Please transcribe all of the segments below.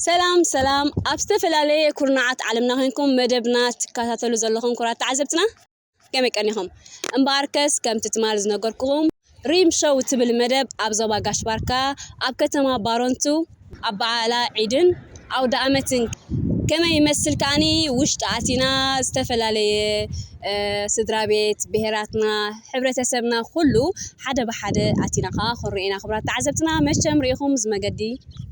ሰላም ሰላም፣ ኣብ ዝተፈላለየ ኩርናዓት ዓለምና ኮንኩም መደብና ትከታተሉ ዘለኹም ክቡራት ተዓዘብትና፣ ከመይ ቀኒኹም? እምበኣርከስ፣ ከምቲ ትማል ዝነገርኩኹም፣ ሪም ሾው ትብል መደብ ኣብ ዞባ ጋሽ ባርካ፣ ኣብ ከተማ ባረንቱ፣ ኣበዓዕላ ዒድን ኣውደ ኣመትን ከመይ ይመስል ከኣኒ፣ ውሽጢ ኣቲና ዝተፈላለየ፣ እ፣ ስድራ ቤት፣ ብሄራትና፣ ሕብረተሰብና ኩሉ ሓደ ብሓደ ኣቲና ከኣ ክንርኢ ኢና። ክቡራት ተዓዘብትና፣ መቸም ርኢኹም እዚ መገዲ፣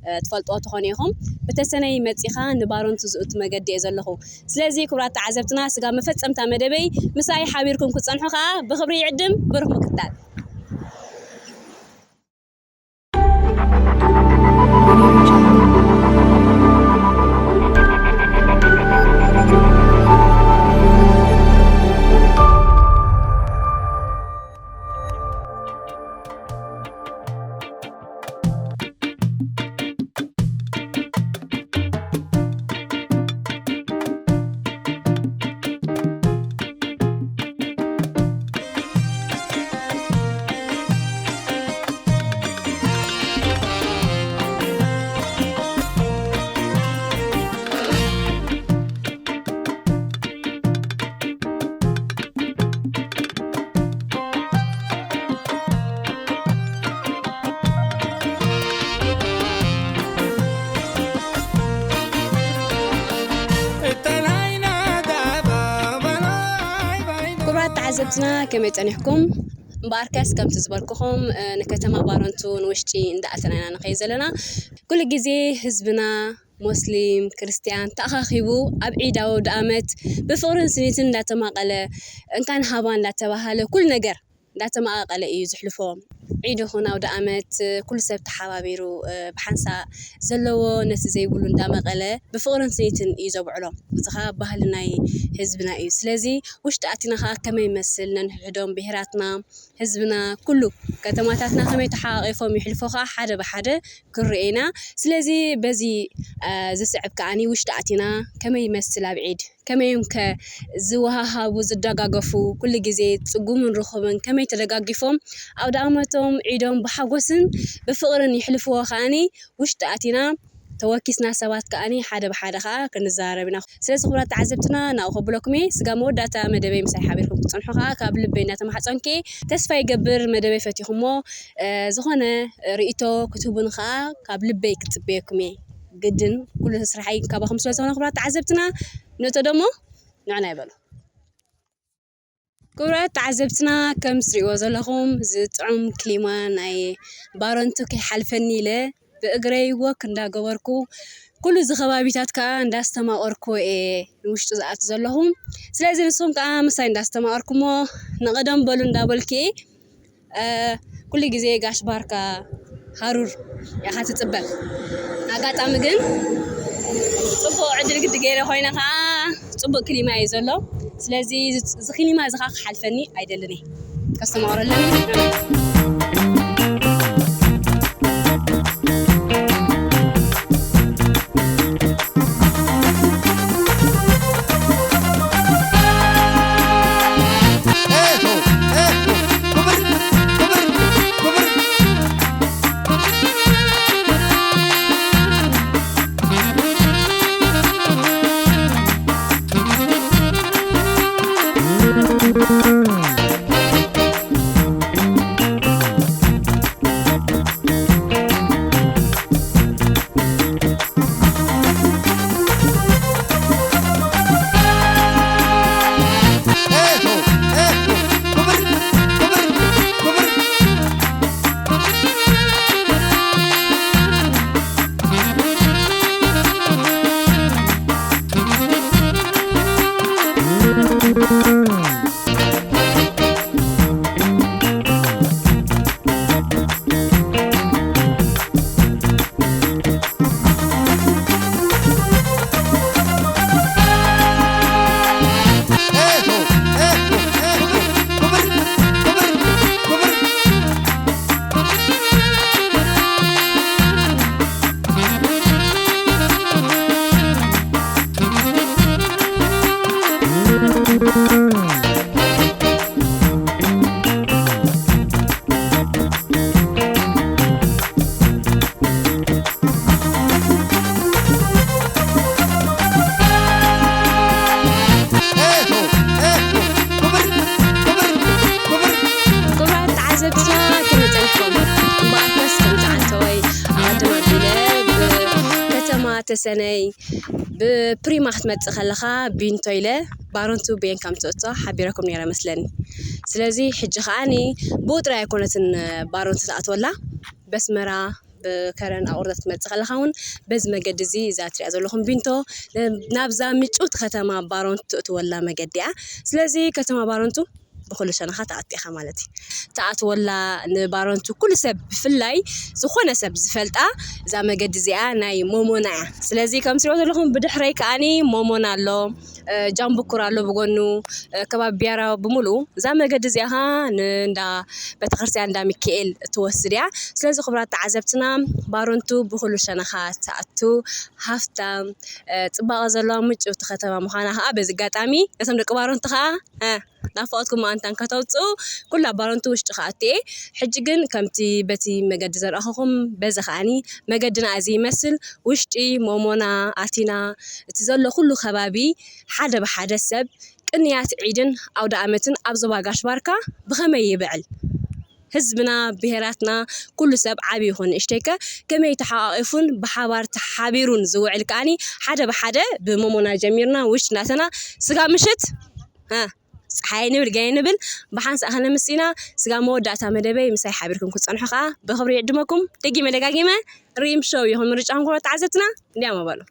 እ፣ ትፈልጥዎ ትኾኑ ኢኹም። ብተሰነይ መጺኻ ንባረንቱ ዝእቱ መገዲ እየ ዘለኹ። ስለዚ ክቡራት ተዓዘብትና፣ ስጋብ መፈጸምታ መደበይ ምሳይ ሓቢርኩም ክትጸንሑ ከኣ ብኽብሪ ይዕድም። ብሩኽ ምክትታል። ክቡራት ተዓዘብትና፣ ከመይ ጸኒሕኩም? እምበኣርከስ ከምቲ ዝበልኩኹም፣ እ፣ ንከተማ ባረንቱ ንውሽጢ እንዳኣተና ኢና ንኸይድ ዘለና። ኩሉ ግዜ ህዝብና ሞስሊም፣ ክርስትያን ተኣኻኺቡ ኣብ ዒድ ኣውደ ኣመት ብፍቕርን ስኒትን እንዳተማቐለ፣ እንካን ሃባ እንዳተባሃለ፣ ኩሉ ነገር እንዳተማቐለ እዩ ዝሕልፎ። ዒድ ይኹን ኣውደ ኣመት፣ ኩሉ ሰብ ተሓባቢሩ፣ እ፣ ብሓንሳእ ዘለዎ ነቲ ዘይብሉ እንዳመቐለ ብፍቕርን ስኒትን እዩ ዘብዕሎ። እዚ ኸኣ ባህሊ ናይ ህዝብና እዩ። ስለዚ ውሽጢ ኣቲና ኸኣ ከመይ ይመስል ነንሕድሕዶም ብሄራትና፣ ህዝብና፣ ኩሉ ከተማታትና ከመይ ተሓቋቒፎም ይሕልፎ ኸኣ ሓደ ብሓደ ክንርኢ ኢና። ስለዚ በዚ፣ እ፣ ዝስዕብ ከኣኒ ውሽጢ ኣቲና ከመይ ይመስል ኣብ ዒድ፣ ከመይ እዮም ከ ዝወሃሃቡ፣ ዝደጋገፉ፣ ኩሉ ግዜ ጽጉምን ርኹብን ከመይ ተደጋጊፎም ኣውደ ኣመቶም ዒዶም ብሓጎስን ብፍቕርን ይሕልፍዎ ከኣኒ ውሽጢ ኣቲና ተወኪስና ሰባት ከኣኒ ሓደ ብሓደ ከኣ ክንዘራረብ ኢና። ስለዚ ክቡራት ተዓዘብትና ናብኡ ከብለኩም እየ። ስጋብ መወዳእታ መደበይ ምሳይ ሓቢርኩም ክትጸንሑ ከኣ ካብ ልበይ እናተማሕጸንኩ ተስፋ ይገብር መደበይ ፈቲኹሞ፣ እ፣ ዝኾነ ርእይቶ ክትህቡኒ ከኣ ካብ ልበይ ክጽበየኩም እየ። ግድን ኩሉ ስራሐይ ካባኹም ስለ ዝኾነ ክቡራት ተዓዘብትና ነቶ ደሞ ንዕና ይበሉ። ክቡራት ተዓዘብትና፣ ከም ትሪእዎ ዘለኹም፣ እዚ ጥዑም ክሊማ ናይ ባረንቱ ከይሓልፈኒ ኢለ ብእግረይ ወክ እንዳገበርኩ፣ ኩሉ እዚ ከባቢታት ከኣ እንዳስተማቐርኩ እየ ንውሽጡ ዝኣቱ ዘለኹ። ስለዚ ንስኹም ከኣ ምሳይ እንዳስተማቐርኩሞ፣ ንቐደም በሉ እንዳበልኪ፣ እ፣ ኩሉ ግዜ ጋሽ ባርካ ሃሩር ኢኻ ትጽበ። ኣጋጣሚ ግን ጽቡቕ ዕድል ግዲ ገይረ ኮይነ ከኣ ጽቡቕ ክሊማ እዩ ዘሎ። ስለዚ እዚ፣ እዚ ክሊማ እዚ ከኣ ክሓልፈኒ ኣይደልን እየ። ከስተማቕረለኒ። ጸኒሕኩም። እምበኣርከስ ከምቲ ዓንተወይ ኣቐድም ኣቢለ ብከተማ ተሰነይ ብፕሪማ ክትመጽእ ከለኻ ቢንቶ ኢለ ባረንቱ ብየን ከም ትእቶ ሓቢረኩም ነይረ መስለኒ። ስለዚ ሕጂ ከዓኒ ብኡ ጥራይ ኣይኮነትን ባረንቱ ትኣትወላ፣ በስመራ ብከረን ኣቑርደት ክትመጽእ ከለኻ እውን በዚ መገዲ እዚ እዛ ትሪኣ ዘለኹም ቢንቶ ን-፣ ናብዛ ምጭውቲ ከተማ ባረንቱ ትእትወላ መገዲ እያ። ስለዚ ከተማ ባረንቱ ብኹሉ ሸነኻ ትኣቱ ኢኻ ማለት እዩ። ትኣትወላ ንባረንቱ ኩሉ ሰብ ብፍላይ ዝኾነ ሰብ ዝፈልጣ እዛ መገዲ እዚኣ ናይ ሞሞና እያ። ስለዚ ከም ትሪኦ ዘለኹም ብድሕረይ ከዓኒ ሞሞና ኣሎ፣ እ፣ ጃምብኩር ኣሎ ብጎኑ፣ እ፣ ከባቢ ቢያራ ብምሉኡ እዛ መገዲ እዚኣ ኸዓ ንእንዳ ቤተክርስትያን እንዳ ሚካኤል ትወስድ እያ። ስለዚ ክቡራት ተዓዘብትና ባረንቱ ብኹሉ ሸነኻ ትኣቱ ሃፍታም፣ እ፣ ጽባቐ ዘለዋ ምጭውቲ ከተማ ምዃና ኸዓ በዚ ኣጋጣሚ ነቶም ደቂ ባረንቱ ኸዓ፣ እ፣ ናፍቖትኩም መኣንታን ከተውጽኡ ኩላ ባረንቱ ውሽጢ ክኣቱ እየ። ሕጂ ግን ከምቲ በቲ መገዲ ዘርኣኹኹም በዚ ከዓኒ መገድና እዚ ይመስል። ውሽጢ ሞሞና ኣቲና እቲ ዘሎ ኩሉ ከባቢ ሓደ ብሓደ ሰብ ቅንያት ዒድን ኣውደ ኣመትን ኣብ ዞባ ጋሽ ባርካ ብኸመይ ይብዕል? ህዝብና፣ ብሄራትና፣ ኩሉ ሰብ ዓቢ ይኹን ንእሽተይከ ከመይ ተሓቋቒፉን ብሓባር ተሓቢሩን ዝውዕል ከኣኒ ሓደ ብሓደ ብሞሞና ጀሚርና ውሽጢ እናተና ስጋ ምሽት፣ እ፣ ጸሓይ ንብል ገይ ንብል ብሓንሳእ ከነምስና ስጋ መወዳእታ መደበይ ምሳይ ሓቢርኩም ክትጸንሑ ከኣ ብኽብሪ ይዕድመኩም። ደጊመ ደጋጊመ ሪም ሾው ይኹን ምርጫ እንኮ ተዓዘብትና እንዲያም ኣባሉ።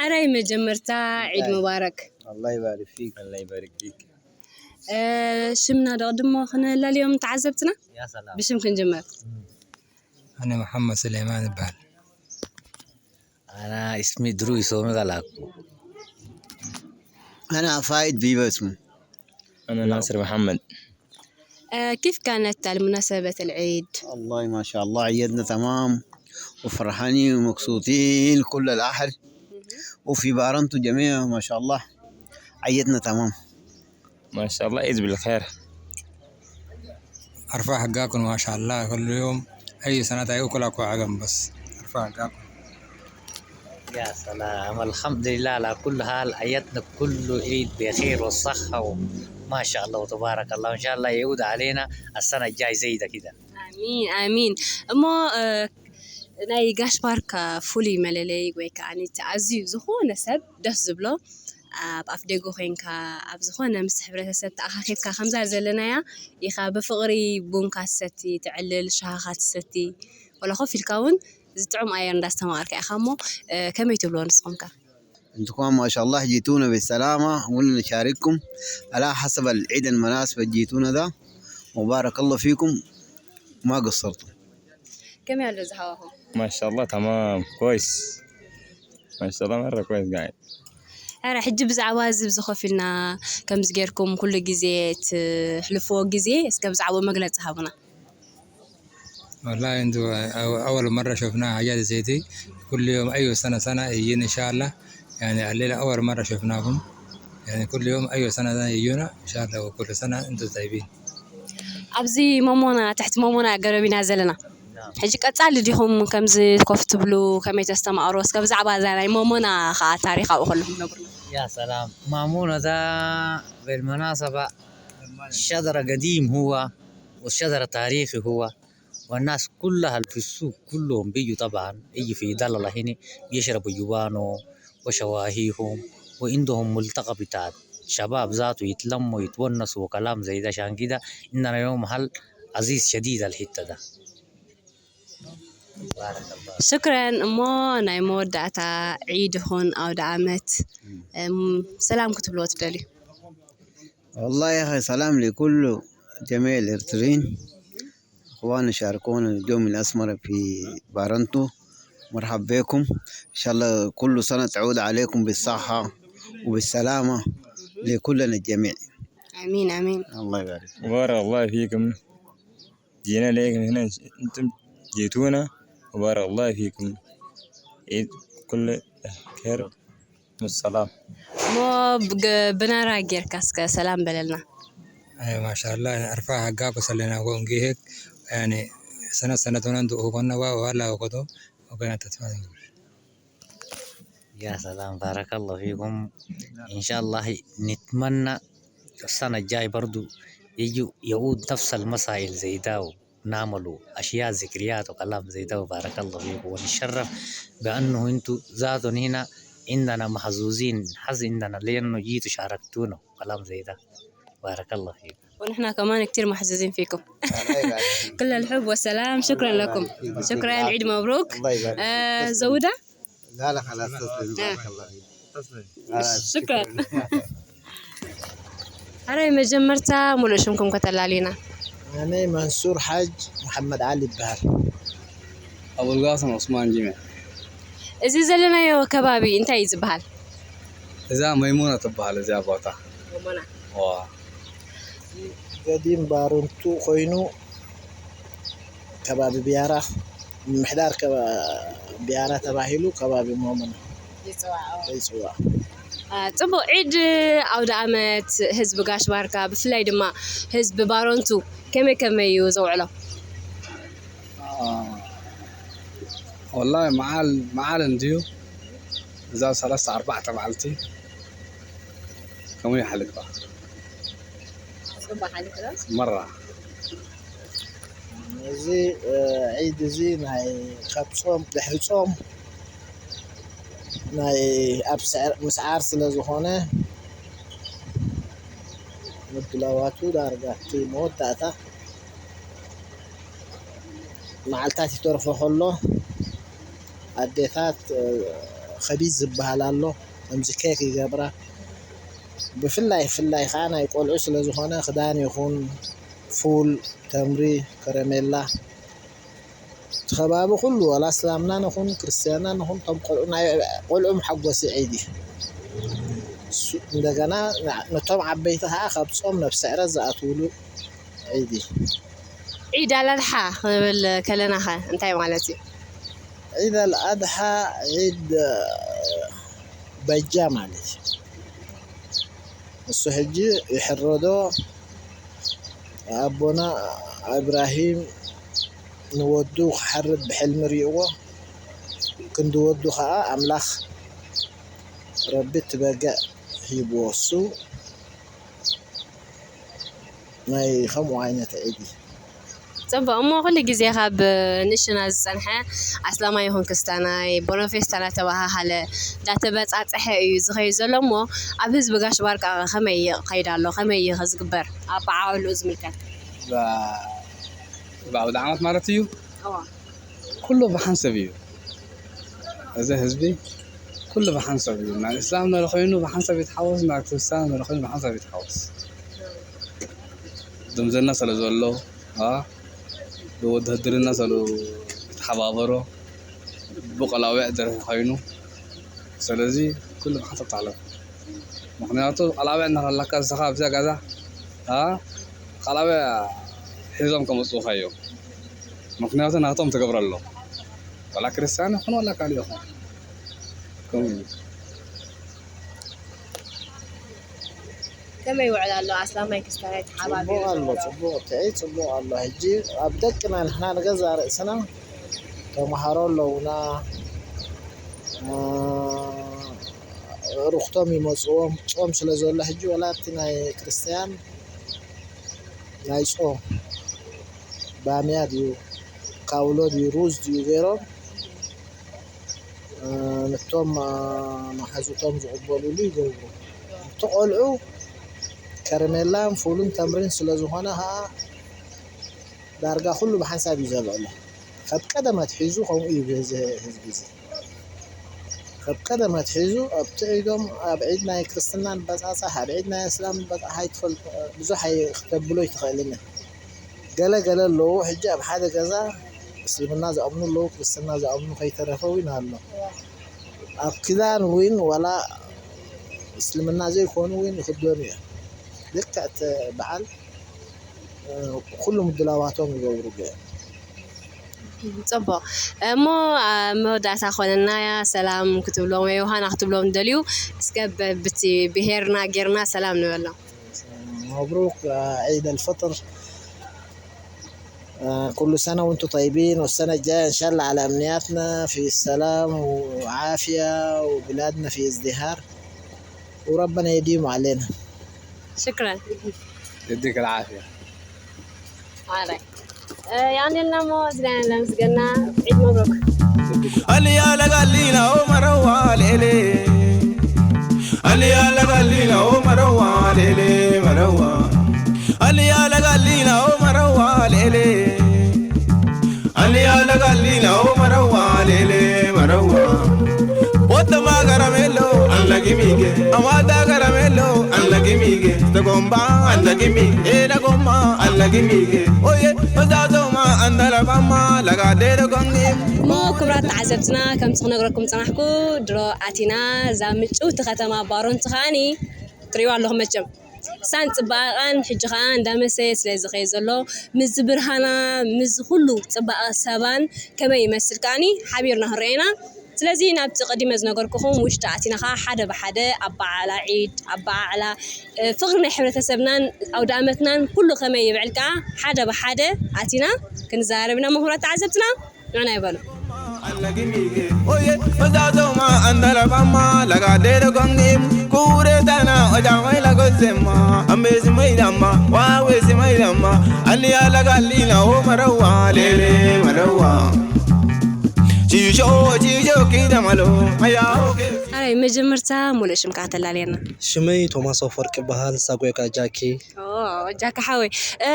ኣራይ መጀመርታ ዒድ ሙባረክ። الله يبارك فيك. الله يبارك فيك. እ፣ ሽምና ደቕድሞ ክነላልዮም ተዓዘብትና? يا سلام. ብሽም ክንጅመር። ኣነ መሓመድ ስሌማን ይበሃል። ኣና እስሚ ድሩ ይሶሚ ጋላኩ። ኣና ፋይድ ቢበ እስሙ። ኣነ ናስር መሓመድ። እ፣ ኪፍ ካነት ኣልሙናሰበት ኣልዒድ? الله ما شاء الله عيدنا تمام وفرحانين ومبسوطين كل الأهل وفي بارنتو جميع ما شاء الله عيدنا تمام. ما شاء الله، عيد بالخير. أرفع حقكم ما شاء الله، كل يوم أي سنة أي كل أكو عقم بس. أرفع حقكم. يا سلام، الحمد لله على كل حال، عيدنا كل عيد بخير وصحة وما شاء الله وتبارك الله، وإن شاء الله يعود علينا السنة الجاي زي ده كده. ኣሚን ኣሚን። እሞ፣ እ፣ ናይ ጋሽ ባርካ ፍሉይ መለለይ ወይ ከዓ ነቲ ኣዝዩ ዝኾነ ሰብ ደስ ዝብሎ ኣብ ኣፍ ደገ ኮይንካ ኣብ ዝኾነ ምስ ሕብረተሰብ ተኣኻኺብካ ከምዛ ዘለናያ ኢኻ ብፍቕሪ ቡንካ ትሰቲ፣ ትዕልል፣ ሻሃኻ ትሰቲ፣ ወላ ኮፍ ኢልካ እውን ዝጥዑም ኣየር እንዳስተማቐርካ ኢኻ እሞ፣ እ፣ ከመይ ትብልዎ ንስኹም ከ? انتوا كمان ما شاء الله جيتونا بالسلامة، وقلنا نشارككم على حسب العيد المناسبة جيتونا ده، وبارك الله فيكم، ما قصرتوا. ከመይ ኣሎ እዚ ሃዋሁ? ما شاء الله تمام كويس. ما شاء الله مرة كويس قاعد. ኣረ ሕጂ ብዛዕባ እዚ ብዚ ኮፍ ኢልና ከምዚ ጌርኩም ኩሉ ግዜ ትሕልፍዎ ግዜ እስከ ብዛዕባኡ መግለፂ ሃቡና። والله انتوا أول مرة شفناها حاجات زي دي. كل يوم أيوة سنة سنة يجينا إن شاء الله. يعني الليلة أول مرة شفناكم. يعني كل يوم أيوة سنة سنة يجونا إن شاء الله، وكل سنة أنتوا طيبين. ኣብዚ መሞና ትሕቲ መሞና ገረብ ኢና ዘለና። ሕጂ ቀጻሊ ዲኹም ከምዚ ኮፍ ትብሉ ከመይ ተስተማቕሩ? እስከ ብዛዕባ እዛ ናይ መሞና ከዓ ታሪኽ ኣብኡ ከለኹም ነግሩና። يا سلام، مامونة ده بالمناسبة شجرة قديم هو، وشجرة تاريخي هو، والناس كلها اللي في السوق كلهم بيجوا طبعا، يجي في ضلالة هنا يشربوا جوانو وشواهيهم، وعندهم ملتقى بتاع شباب ذاته يتلموا يتونسوا وكلام زي ده. عشان كده عندنا يوم هل عزيز شديد الحتة ده. بارك الله. ሽክረን። እሞ ናይ መወዳእታ ዒድ ይኹን ኣውደ ዓመት እም፣ ሰላም ክትብልዎ ትደልዩ? والله يا أخي، سلام لكل جميع الإرتريين، إخواننا شاركونا اليوم من أسمرة في بارنتو. مرحب بكم، إن شاء الله كل سنة تعود عليكم بالصحة وبالسلامة لكلنا الجميع. ኣሚን ኣሚን። الله يبارك. بارك الله فيكم. جينا ليكم هنا، انتم جيتونا، وبارك الله فيكم. عيد كل خير والسلام. እሞ ብገ- ብናራ ጌርካ እስከ ሰላም በለልና። أي ما شاء الله، أرفع حقك وسلينا وقوم جيهك. يعني سنة سنة تونان دو هو كنا وا ولا هو كدو وكنا تتفاهم. يا سلام، بارك الله فيكم. إن شاء الله نتمنى السنة الجاي برضو يجوا يعود نفس المسائل زي ده، ونعملوا أشياء ذكريات وكلام زي ده، وبارك الله فيكم. ونتشرف بأنه انتوا ذاتهم هنا عندنا محظوظين، حظ عندنا لأنه جيتوا شاركتونا وكلام زي ده. بارك الله فيكم. ونحن كمان كتير محظوظين فيكم. كل الحب والسلام. شكرا لكم. شكرا. عيد مبروك. الله يبارك. آه، زودة. لا لا، خلاص، تسلم، بارك الله فيك. تسلم. شكرا. ሕራይ መጀመርታ ሙሉእ ሽምኩም ከተላልዩና። ኣነ መንሱር ሓጅ መሓመድ ዓሊ ይበሃል። ኣቡልጋስም ዑስማን ጂሜ። እዚ ዘለናዮ ከባቢ እንታይ እዩ ዝበሃል? እዛ መይሙና ትበሃል እዚኣ ቦታ። መሞና። ዋ። ገዲም ባርንቱ ኮይኑ ከባቢ ቢያራ፣ ምምሕዳር ከባ- ቢያራ ተባሂሉ ከባቢ መሞና ይፅዋዕ። ይፅዋዕ። ጽቡቕ። ዒድ ኣውደ ኣመት ህዝቢ ጋሽ ባርካ፣ ብፍላይ ድማ ህዝቢ ባረንቱ ከመይ ከመይ እዩ ዘውዕሎ? ወላሂ መዓል መዓል እንድዩ፣ እዛ ሰለስተ ኣርባዕተ መዓልቲ ከምኡ ይሓልፋ። መራ። እዚ ዒድ እዚ ናይ ካብ ፆም ድሕሪ ፆም ናይ ኣብ ምስዓር ስለ ዝኾነ ምድላዋቱ ዳርጋ እቲ መወዳእታ መዓልታት ይተርፎ ከሎ ኣዴታት ከቢዝ ዝበሃል ኣሎ። ከምዚ ኬክ ይገብራ። ብፍላይ ፍላይ ከዓ ናይ ቆልዑ ስለ ዝኾነ ክዳን ይኹን ፉል፣ ተምሪ፣ ከረሜላ እቲ ከባቢ ኩሉ ዋላ እስላምና ንኹን ክርስትያንና ንኹን እቶም ቆልዑ ናይ ቆልዑ መሓጎሲ ዒድ እዩ። እሱ እንደገና ነቶም ዓበይቲ ከዓ ካብ ፆም ናብ ስዕረት ዝኣትውሉ ዒድ እዩ። ዒድ ኣላድሓ ክንብል ከለና ኸ እንታይ ማለት እዩ? ዒድ ኣልኣድሓ ዒድ በጃ ማለት እዩ። እሱ ሕጂ ይሕረዶ ኣቦና እብራሂም ንወዱ ክሓርድ ብሕልሚ ሪእዎ ክንዲ ወዱ ከዓ ኣምላኽ ረቢ ትበግዕ ሂብዎ እሱ ናይ ከምኡ ዓይነት ዒድ እዩ። ፅቡቅ እሞ ኩሉ ግዜ ካብ ንእሽና ዝፀንሐ ኣስላማይ ይኹን ክስታናይ ቦኖፌስታ እናተባሃሃለ እንዳተበፃፀሐ እዩ ዝኸይድ ዘሎ እሞ ኣብ ህዝቢ ጋሽ ባርካ ከመይ ይኸይድ ኣሎ ከመይ እዩ ዝግበር ኣበዓዕልኡ ዝምልከት ብኣውደ ዓመት ማለት እዩ ኩሉ ብሓንሰብ እዩ እዚ ህዝቢ ኩሉ ብሓንሳብ እዩ። ናይ እስላም ንርኢ ኮይኑ ብሓንሳብ ይተሓወስ፣ ናይ ክርስትያን ንርኢ ኮይኑ ብሓንሳብ ይተሓወስ። ዝምድና ስለ ዘሎ፣ አ፣ ብውድድርና ስለ ዝተሓባበሮ፣ ብቆላውዕ ዝርኢ ኮይኑ፣ ስለዚ ኩሉ ብሓንሳብ ተሕለፎ። ምኽንያቱ ቆላውዕ እናሃለካ ንስኻ ኣብዛ ገዛ፣ አ፣ ቆላውዕ ሒዞም ከመጽኡኻ እዮም። ምኽንያቱ ናቶም ትገብረሎም። ዋላ ክርስትያን ይኹን ዋላ ካልእ ይኹን። ከምኡ እዩ። ከመይ ይውዕል ኣሎ ኣስላማይ ክስታይ ተሓባቢሩ ፅቡቅ ኣሎ ዝውዕል? ፅቡቅ ትዒ ፅቡቅ ኣሎ። ሕጂ ኣብ ደቅና ንሕና ንገዛእ ርእስና ተምሃሮ ኣለውና። እ፣ ርኽቶም ይመፅዎም ፆም ስለ ዘሎ ሕጂ ወላ እቲ ናይ ክርስትያን ናይ ፆም ባምያ ድዩ ካውሎ ድዩ ሩዝ ድዩ ገይሮም ነቶም መሓዙቶም ዝቕበልሉ ይገብሩ። እቲ ቆልዑ ከረሜላን ፉልን ተምሪን ስለ ዝኾነ ከዓ ዳርጋ ኩሉ ብሓንሳብ እዩ ዘብዕሎ። ካብ ቀደም ኣትሒዙ ከምኡ እዩ እዚ ህዝቢ እዚ። ካብ ቀደም ኣትሒዙ ኣብቲ ዒዶም ኣብ ዒድ ናይ ክርስትና ንበፃፃሕ ኣብ ዒድ ናይ እስላም ንበፃሕ ኣይትኽእል ብዙሕ ኣይ- ክተብሎ ኣይትኽእልን እያ። ገለ ገለ ኣለዉ ሕጂ ኣብ ሓደ ገዛ እስልምና ዝኣምኑ ኣለዉ ክርስትና ዝኣምኑ ከይተረፈ እውን ኣሎ። ኣብ ክዳን እውን ዋላ እስልምና ዘይኮኑ እውን ይኽደኑ እዮም። ልክዕ እቲ በዓል ኩሉ ምድላዋቶም ይገብሩ ገ ፅቡቅ እሞ ኣብ መወዳእታ ኮነና ሰላም ክትብሎም ወይ ውሃና ክትብሎም ደልዩ እስከ በብቲ ብሄርና ጌርና ሰላም ንበሎም። مبروك عيد الفطر. كل سنة وانتم طيبين والسنة الجاية إن شاء الله على أمنياتنا في السلام وعافية وبلادنا في ازدهار وربنا يديم علينا. ሽክረን يديك العافية. ማራይ ያኔልና ሞ ዝናያለን ዝገና ዒድ መብሩክ Aliya lagalina o marawa lele. Aliya lagalina o marawa lele marawa. Aliya lagalina o marawa lele. Aliya lagalina o marawa lele marawa. Bota magaramelo, anlagimige. Amada garamelo, anlagimige. Tagomba, anlagimige. Ela gomba, anlagimige. Oye, Ozazoma, andalabama, lagadero gongim. እሞ ክብራት ተዓዘብትና ከምቲ ክነግረኩም ዝፀናሕኩ ድሮ ኣቲና እዛ ምጭውቲ ከተማ ባሮንቲ ከዓኒ ትሪእዋ ኣለኹም መቸም ሳን ፅባቐን ሕጂ ከዓ እንዳመሰየ ስለ ዝኸየ ዘሎ ምስዚ ብርሃና ምስዚ ኩሉ ፅባቐ ሰባን ከመይ ይመስል ከዓኒ ሓቢርና ክንሪኦ ኢና ስለዚ ናብቲ ቀዲመ ዝነገርኩኹም ውሽጢ ኣቲና ከዓ ሓደ ብሓደ ኣበዓዕላ ዒድ ኣበዓዕላ ፍቕሪ ናይ ሕብረተሰብናን ኣውደ ኣመትናን ኩሉ ከመይ ይብዕል ከዓ ሓደ ብሓደ ኣቲና ክንዛረብ ኢና ምሁራት ተዓዘብትና ንዕና ይበሉ Oye, Ozazoma, andalabama, lagadero gongim. Kuretana, ojamai lagozema. Amezi maidama, wawezi maidama. Aliya lagalina o marawa lele marawa. Chijo chijo kidamalo. Aya okay. ኣራይ መጀመርታ ሙሉእ ሽምካ ተላልየና ሽመይ ቶማስ ኣፈወርቅ ይበሃል። ሳጎካ ጃኪ ኦ፣ ጃካ ሓወይ እ፣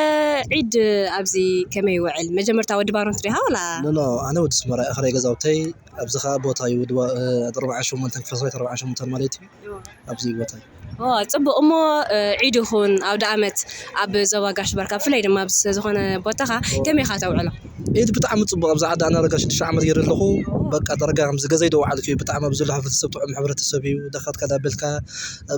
ዒድ ኣብዚ ከመይ ይውዕል መጀመርታ ወዲ ባሮንት ዲኻ ወላ ኖ ኖ ኣነ ወዲ ስመራ እኽረይ ገዛውተይ ኣብዚ ከዓ ቦታ እዩ ወዲ ባ- እ፣ ኣርባዓ ሸሞንተ ክፍለ ሰራዊት ኣርባዓ ሸሞንተ ማለት እዩ ኣብዚ እዩ ቦታ እዩ ኦ፣ ፅቡቅ እሞ እ፣ ዒድ ይኹን ኣውደ ኣመት ኣብ ዞባ ጋሽ ባርካ ብፍላይ ድማ ኣብዚ ዝኾነ ቦታኻ ከመይ ኢኻ ተውዕሎ ኢድ ብጣዕሚ ፅቡቅ ኣብዚ ዓዲ ኣነ ረጋ ሽዱሽተ ዓመት ገይረ ኣለኹ በቃ ደረጋ ከምዚ ገዘይ ደውዓልክ እዩ ብጣዕሚ ኣብዚ ዘሎ ሕብረተሰብ ጥዑም ሕብረተሰብ እዩ ዳኻትካ ዳበልካ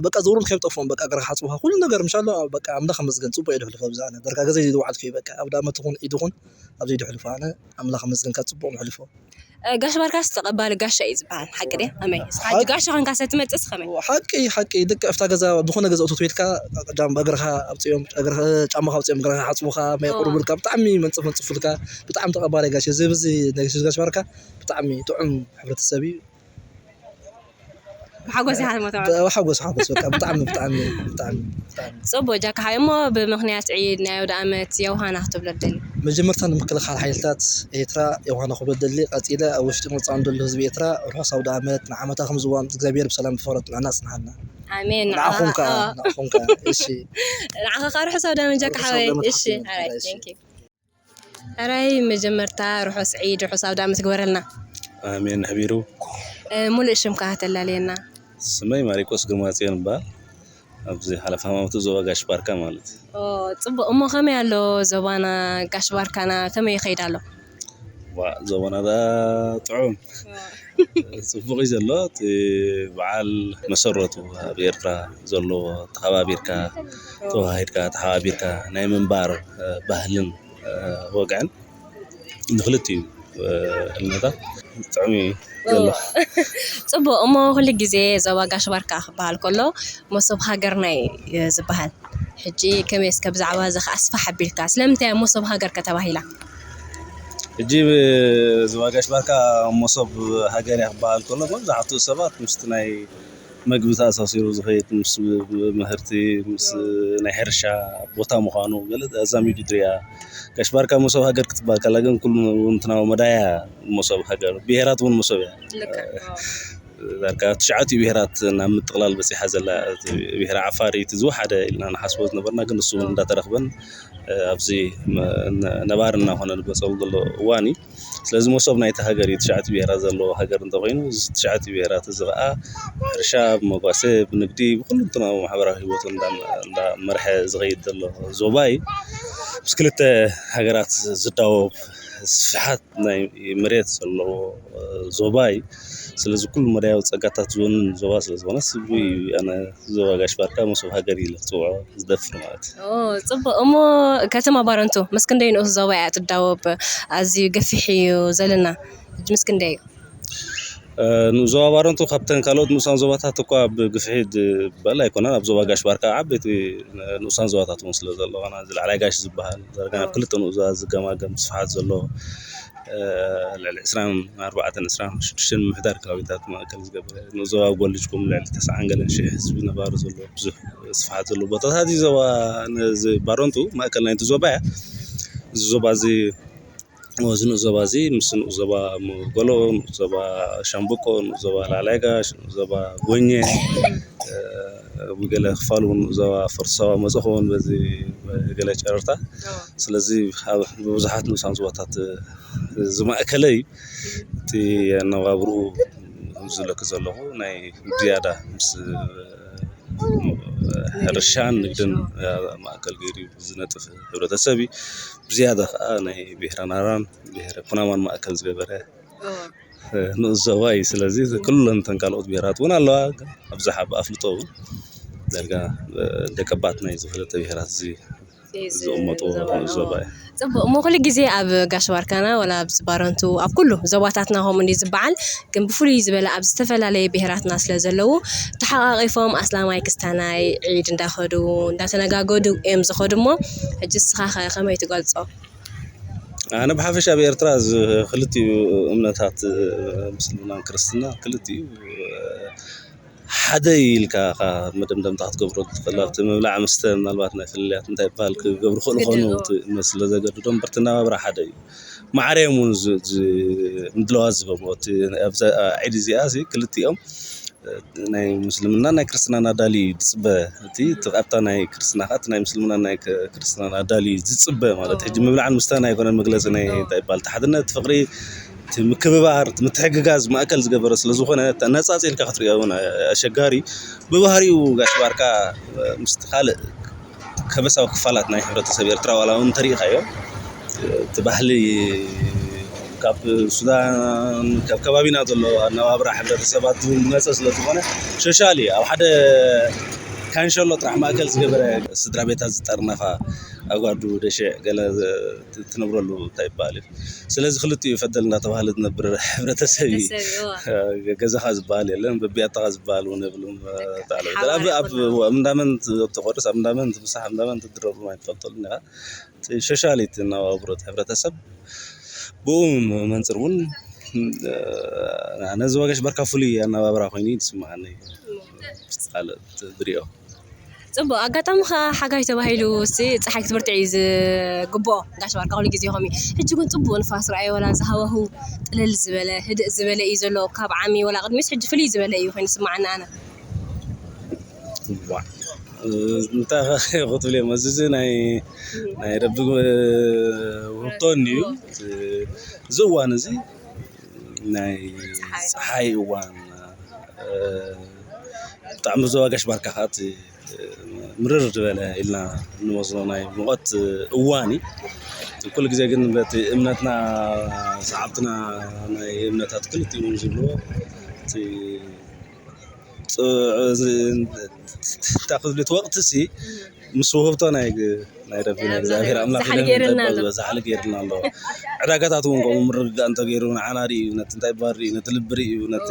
በቃ ዘውሩልካ ይጠፍኦም በቃ ገርካ ሓፅቡካ ኩሉ ነገር ምሻሎ በቃ ኣምላኽ መስገን ፅቡቅ እዩ ድሕልፎ ኣብዚ ኣነ ደረጋ ገዘይ ደውዓልክ እዩ በቃ ኣብ ዳመት ይኹን ኢድ ይኹን ኣብዚ ድሕልፎ ኣነ ኣምላኽ መስገን ካብ ፅቡቅ ንሕልፎ እ፣ ጋሽ ባርካስ ተቐባሊ ጋሻ እዩ ዝበሃል ሓቂ ድያ ኣመይ እስኻ ሕጂ ጋሻ ኮንካ ሰትመፅስ ከመይ ሓቂ ሓቂ ደቂ ኣብታ ገዛ ዝኾነ ገዛ እቶት ቤትካ ጃም እግርኻ ኣብፅኦም እግርኻ ጫማኻ ኣብፅኦም እግርኻ ሓፅቡኻ ማይ ቁርቡልካ ብጣዕሚ መንፅፍ መንፅፉልካ ብጣዕሚ ተቐባላይ ጋሽ እዚ ብዚ ናይ ጋሽ ባርካ ብጣዕሚ ጥዑም ሕብረተሰብ እዩ ብሓጎስ ኢኻ ትሞት ሓጎስ ሓጎስ በቃ ብጣዕሚ ብጣዕሚ ብጣዕሚ ብጣዕሚ ፅቡቅ ጃካ ሓይ እሞ ብምክንያት ዒድ ናይ ኣውደ ኣመት የውሃና ክትብሎ ደሊ መጀመርታ ንምክልኻል ሓይልታት ኤርትራ የውሃና ክብሎ ደሊ ቀፂለ ኣብ ውሽጢ መፃን ደሎ ህዝቢ ኤርትራ ርሑስ ኣውደ ኣመት ንዓመታ ከም ዝዋን እግዚኣብሔር ብሰላም ብፍቅሪ ጥዕና ፅንሓና ኣሜን ንዓኹም ከ ኣዎ። ንዓኹም ከ እሺ ንዓኻ ከዓ ርሑስ ኣውደ ኣመት ጃካ ሓወይ እሺ ኣራይ thank you ኣራይ መጀመርታ ርሑስ ዒድ ርሑስ ኣውደ ኣመት ግበረልና ኣሜን ነሕቢሩ እ፣ ሙሉእ ሽምካ ከተላልየና? ስመይ ማሪቆስ ግርማጽዮን ይበሃል። ኣብዚ ሓለፋ ሃማመቱ ዞባ ጋሽ ባርካ ማለት እዩ። ኦ፣ ጽቡቕ። እሞ ከመይ ኣሎ ዞባና፣ ጋሽ ባርካና ከመይ ይኸይድ ኣሎ? ዋ፣ ዞባና ደኣ ጥዑም። ጽቡቕ እዩ ዘሎ። እቲ በዓል መሰረቱ ኣብ ኤርትራ ዘሎ ተኸባቢርካ፣ ተዋሃሂድካ፣ ተሓባቢርካ ናይ ምንባር፣ እ፣ ባህልን፣ እ፣ ወግዕን ንክልቲኡ፣ እ፣ እምነታት ጥዑም እዩ ዘሎ። ጽቡቕ። እሞ ኩሉ ግዜ ዞባ ጋሽ ባርካ ክበሃል ከሎ መሶብ ሃገርና እዩ ዝበሃል። ሕጂ ከመይ እስከ ብዛዕባ እዚ ከኣ ኣስፍሕ ኣቢልካ፣ ስለምንታይ እያ መሶብ ሃገር ከተባሂላ? ሕጂ ብ-፣ ዞባ ጋሽ ባርካ መሶብ ሃገር እያ ክበሃል ከሎ መብዛሕትኡ ሰባት ምስቲ ናይ መግቢ ተኣሳሲሩ ዝኸይድ ምስ ምህርቲ፣ ምስ ናይ ሕርሻ ቦታ ምዃኑ ገለ ኣዛሚዱ ይድርያ። ጋሽ ባርካ መሶብ ሃገር ክትበሃል ከላ ግን ኩሉ እውን እቲ ናብኡ መዳያ መሶብ ሃገር፣ ብሄራት እውን መሶብ እያ። ልክዕ። ዳርጋ ትሽዓቲኡ ብሄራት ናብ ምጥቕላል በፂሓ ዘላ። እቲ ብሄረ ዓፋር እዩ እቲ ዝወሓደ ኢልና ንሓስቦ ዝነበርና፣ ግን እሱ እውን እንዳተረኽበን፣ እ፣ ኣብዚ መ-፣ ነ-፣ ነባሪ እናኾነ ዝመፀሉ ዘሎ እዋን እዩ። ስለዚ መሶብ ናይቲ ሃገር እዩ። ትሽዓተ ብሄራት ዘለዎ ሃገር እንተኾይኑ፣ እዚ ትሽዓተ ብሄራት እዚ ኸዓ ሕርሻ፣ ብመጓሰ፣ ብንግዲ፣ ብኩሉ እንትናዊ ማሕበራዊ ህይወቱ እንዳ-፣ እንዳመርሐ ዝኸይድ ዘሎ ዞባ እዩ። ምስ ክልተ ሃገራት ዝዳወብ ስፍሓት ናይ መሬት ዘለዎ፣ እ፣ ዞባ እዩ። ስለዚ ኩሉ መዳያዊ ጸጋታት ዝወንን ዞባ ስለ ዝኾነ፣ ስቡ እዩ ኣነ ዞባ ጋሽ ባርካ መሶብ ሃገር ኢለ ክጽውዖ ዝደፍር ማለት እዩ። ኦ፣ ጽቡቕ። እሞ ከተማ ባረንቱ ምስ ክንደይ ንኡስ ዞባ እያ ትዳወብ? ኣዝዩ ገፊሕ እዩ ዘለና። ሕጂ ምስ ክንደይ እዩ? እ፣ ንኡስ ዞባ ባረንቱ ካብተን ካልኦት ንኡሳን ዞባታት እኳ ብግፍሒ ዝበል ኣይኮነን። ኣብ ዞባ ጋሽ ባርካ ዓበይቲ ንኡሳን ዞባታት እውን ስለ ዘለዋና፣ እዚ ላዕላይ ጋሽ ዝበሃል ዳርጋ ናብ ክልተ ንኡስ ዞባ ዝገማገም ስፍሓት ዘለዎ፣ እ፣ ልዕሊ ዕስራን ኣርባዕተን፣ ዕስራን ሽዱሽተን ምምሕዳር ከባቢታት ማእከል ዝገበረ፣ ንኡስ ዞባ ጎልጅኩም ልዕሊ ተስዓን ገለን ሽሕ ህዝቢ ነባሪ ዘለዎ ብዙሕ ስፍሓት ዘለዎ ቦታታት እዩ። ዞባ፣ ነዚ ባረንቱ ማእከል ናይቲ ዞባ እያ። እዚ ዞባ እዚ፣ እዚ ንኡስ ዞባ እዚ ምስ ንኡስ ዞባ መጎሎ፣ ንኡስ ዞባ ሻምብቆ፣ ንኡስ ዞባ ላዕላይ ጋሽ፣ ንኡስ ዞባ ጎኘ፣ እ፣ ብገለ ክፋሉ እውን ንኡስ ዞባ ፈርሶ መጽ ክኸውን በዚ ገለ ጨረርታ። ስለዚ ኣብ ብብዙሓት ንኡሳን ዞባታት ዝማእከለ እዩ። እቲ ኣነባብርኡ ዝብለኪ ዘለኹ ናይ ዝያዳ ምስ ሕርሻን ንግድን ማእከል ገይሩ ዝነጥፍ ሕብረተሰብ እዩ። ብዝያዳ ከዓ ናይ ብሄረ ናራን ብሄረ ኩናማን ማእከል ዝገበረ ንኡስ ዞባ እዩ። ስለዚ ኩለን እተን ካልኦት ብሄራት እውን ኣለዋ። ግን ኣብዝሓ ብኣፍልጦ እውን ዳርጋ ደቀባት ናይ ዝፈለጠ ብሄራት እዚ ዝቕመጡ ዞባ እዩ። ጽቡቕ። እሞ ኩሉ ግዜ ኣብ ጋሽ ባርካና ወላ ኣብዚ ባረንቱ ኣብ ኩሉ ዞባታትና ከምኡ እንዲ ዝበዓል፣ ግን ብፍሉይ ዝበለ ኣብ ዝተፈላለየ ብሄራትና ስለ ዘለዉ ተሓቓቒፎም ኣስላማይ ክስታናይ ዒድ እንዳኸዱ እንዳተነጋገዱ እዮም ዝኸዱ። እሞ ሕጂ ንስኻ ኸ ከመይ ትገልጾ? ኣነ ብሓፈሻ ኣብ ኤርትራ እዚ ክልቲኡ እምነታት ምስልምናን ክርስትና ክልቲኡ ሓደ ኢልካ ኢኻ መደምደምታ ክትገብሮ ትኽእል። ኣብቲ ምብላዕ መስተ ምናልባት ናይ ፍልልያት እንታይ ይበሃል ክገብሩ ክኽእሉ ግድን፣ ክኾኑ ኣዎ። እቲ እምነት ስለ ዘገድዶም፣ በርቲ ናባብራ ሓደ እዩ። ማዕረ እዮም እውን ዝ-፣ ዝ-፣ ምድላዋት ዝገብሩ። እቲ ኣብዛ ዒድ እዚኣ እዚ ክልቲኦም ናይ ምስልምና ናይ ክርስትናን ኣዳሊ እዩ ዝጽበ። እቲ፣ እቲ ኣብታ ናይ ክርስትና ኸዓ እቲ ናይ ምስልምና ናይ ክ-፣ ክርስትናን ኣዳሊ እዩ ዝጽበ ማለት። ኣዎ። ሕጂ ምብላዕን ምስተን ኣይኮነን መግለጺ ናይ ኣዎ። እንታይ ይበሃል፣ እቲ ሓድነት፣ ፍቕሪ፣ እቲ ምክብባር፣ እቲ ምትሕግጋዝ ማእከል ዝገበረ ስለ ዝኾነ፣ እቲ ኣነጻጺልካ ክትሪኦ እውን ኣሸጋሪ እዩ። ብባህሪኡ ጋሽ ባርካ፣ እ፣ ምስቲ ካልእ ከበሳዊ ክፋላት ናይ ሕብረተሰብ ኤርትራ ዋላ እውን እንተሪኢኻዮ፣ እቲ ባህሊ ካብ ሱዳን፣ ካብ ከባቢና ዘሎ ኣነባብራ ሕብረተሰባት ዝመጸ ስለ ዝኾነ፣ ሸሻሊ ኣብ ሓደ ካንሸሎ ጥራሕ ማእከል ዝገበረ ስድራ ቤታት ዝጠርነፋ፣ ኣጓዱ፣ ደሸዕ፣ ገለ ት-፣ ትነብረሉ እንታይ ይበሃል እዩ። ስለዚ ክልቲኡ ይፈደል እንዳተባሃለ ዝነብር ሕብረተሰብ እዩ። ሕብረተሰብ እዩ፣ እዋ። ገዛኻ ዝበሃል የለን፣ በቢያታኻ ዝበሃል እውን የብሉን። ልክዕ። ተዓለ። ሓደ ኣብ፣ ኣብ፣ ሓባር ይኹን። ኣብ እንዳመን ትቆርስ፣ ኣብ እንዳመን ትምሳሕ፣ ኣብ እንዳመን ትድረሩ ኣይትፈልጠሉን ኢኻ። እቲ ሸሻሊት እናባብሮት ሕብረተሰብ ብኡ መንፅር እውን፣ እ፣ ነዚ ወገሽ በርካ ፍሉይ ኣነባብራ ኮይኑ እዩ ዝስምዓኒ። ካልእ ትድሪኦ? ጽቡቕ። ኣጋጣሚ ኸኣ ሓጋይ ተባሂሉ ሲ-፣ ጸሓይ ክትበርትዕ እዩ ዝግብኦ። ጋሽ ባርካ ኩሉ ግዜ ከምኡ እዩ። ሕጂ ግን ጽቡቕ ንፋስ ረኣየ፣ ወላ እዚ ሃዋህው ጥልል ዝበለ፣ ህድእ ዝበለ እዩ ዘሎ። ካብ ዓሚ ወላ ቅድሚስ ሕጂ ፍልይ ዝበለ እዩ ኮይኑ ዝስምዓኒ ኣነ። ዋዕ። እ፣ እንታይ ኸ ክትብል እዮም? እዚ፣ እዚ ናይ፣ ናይ ረቢ፣ እ፣ ውህብቶ እዩ። እዚ፣ እዚ እዋን እዚ ናይ ፀሓይ እዋን ብጣዕሚ ዞባ ጋሽ ባርካ ከዓ እቲ ምርር ዝበለ ኢልና እንወስዶ ናይ ሙቐት እዋን እዩ። ኩሉ ግዜ ግን በቲ እምነትና ሰዓብትና ናይ እምነታት ክልቲኡ ዝብልዎ እቲ ታክልት ወቅት ሲ ምስ ውህብቶ ናይ ናይ ረቢ ናይ እግዚኣብሔር ኣምላኽ ዝበዝሕ ሓሊ ገይርልና ኣሎ። ዕዳጋታት እውን ከምኡ ምርግጋእ እንተገይሩ ንዓና ርእዩ ነቲ እንታይ ባር ርእዩ ነቲ ልቢ ርእዩ ነቲ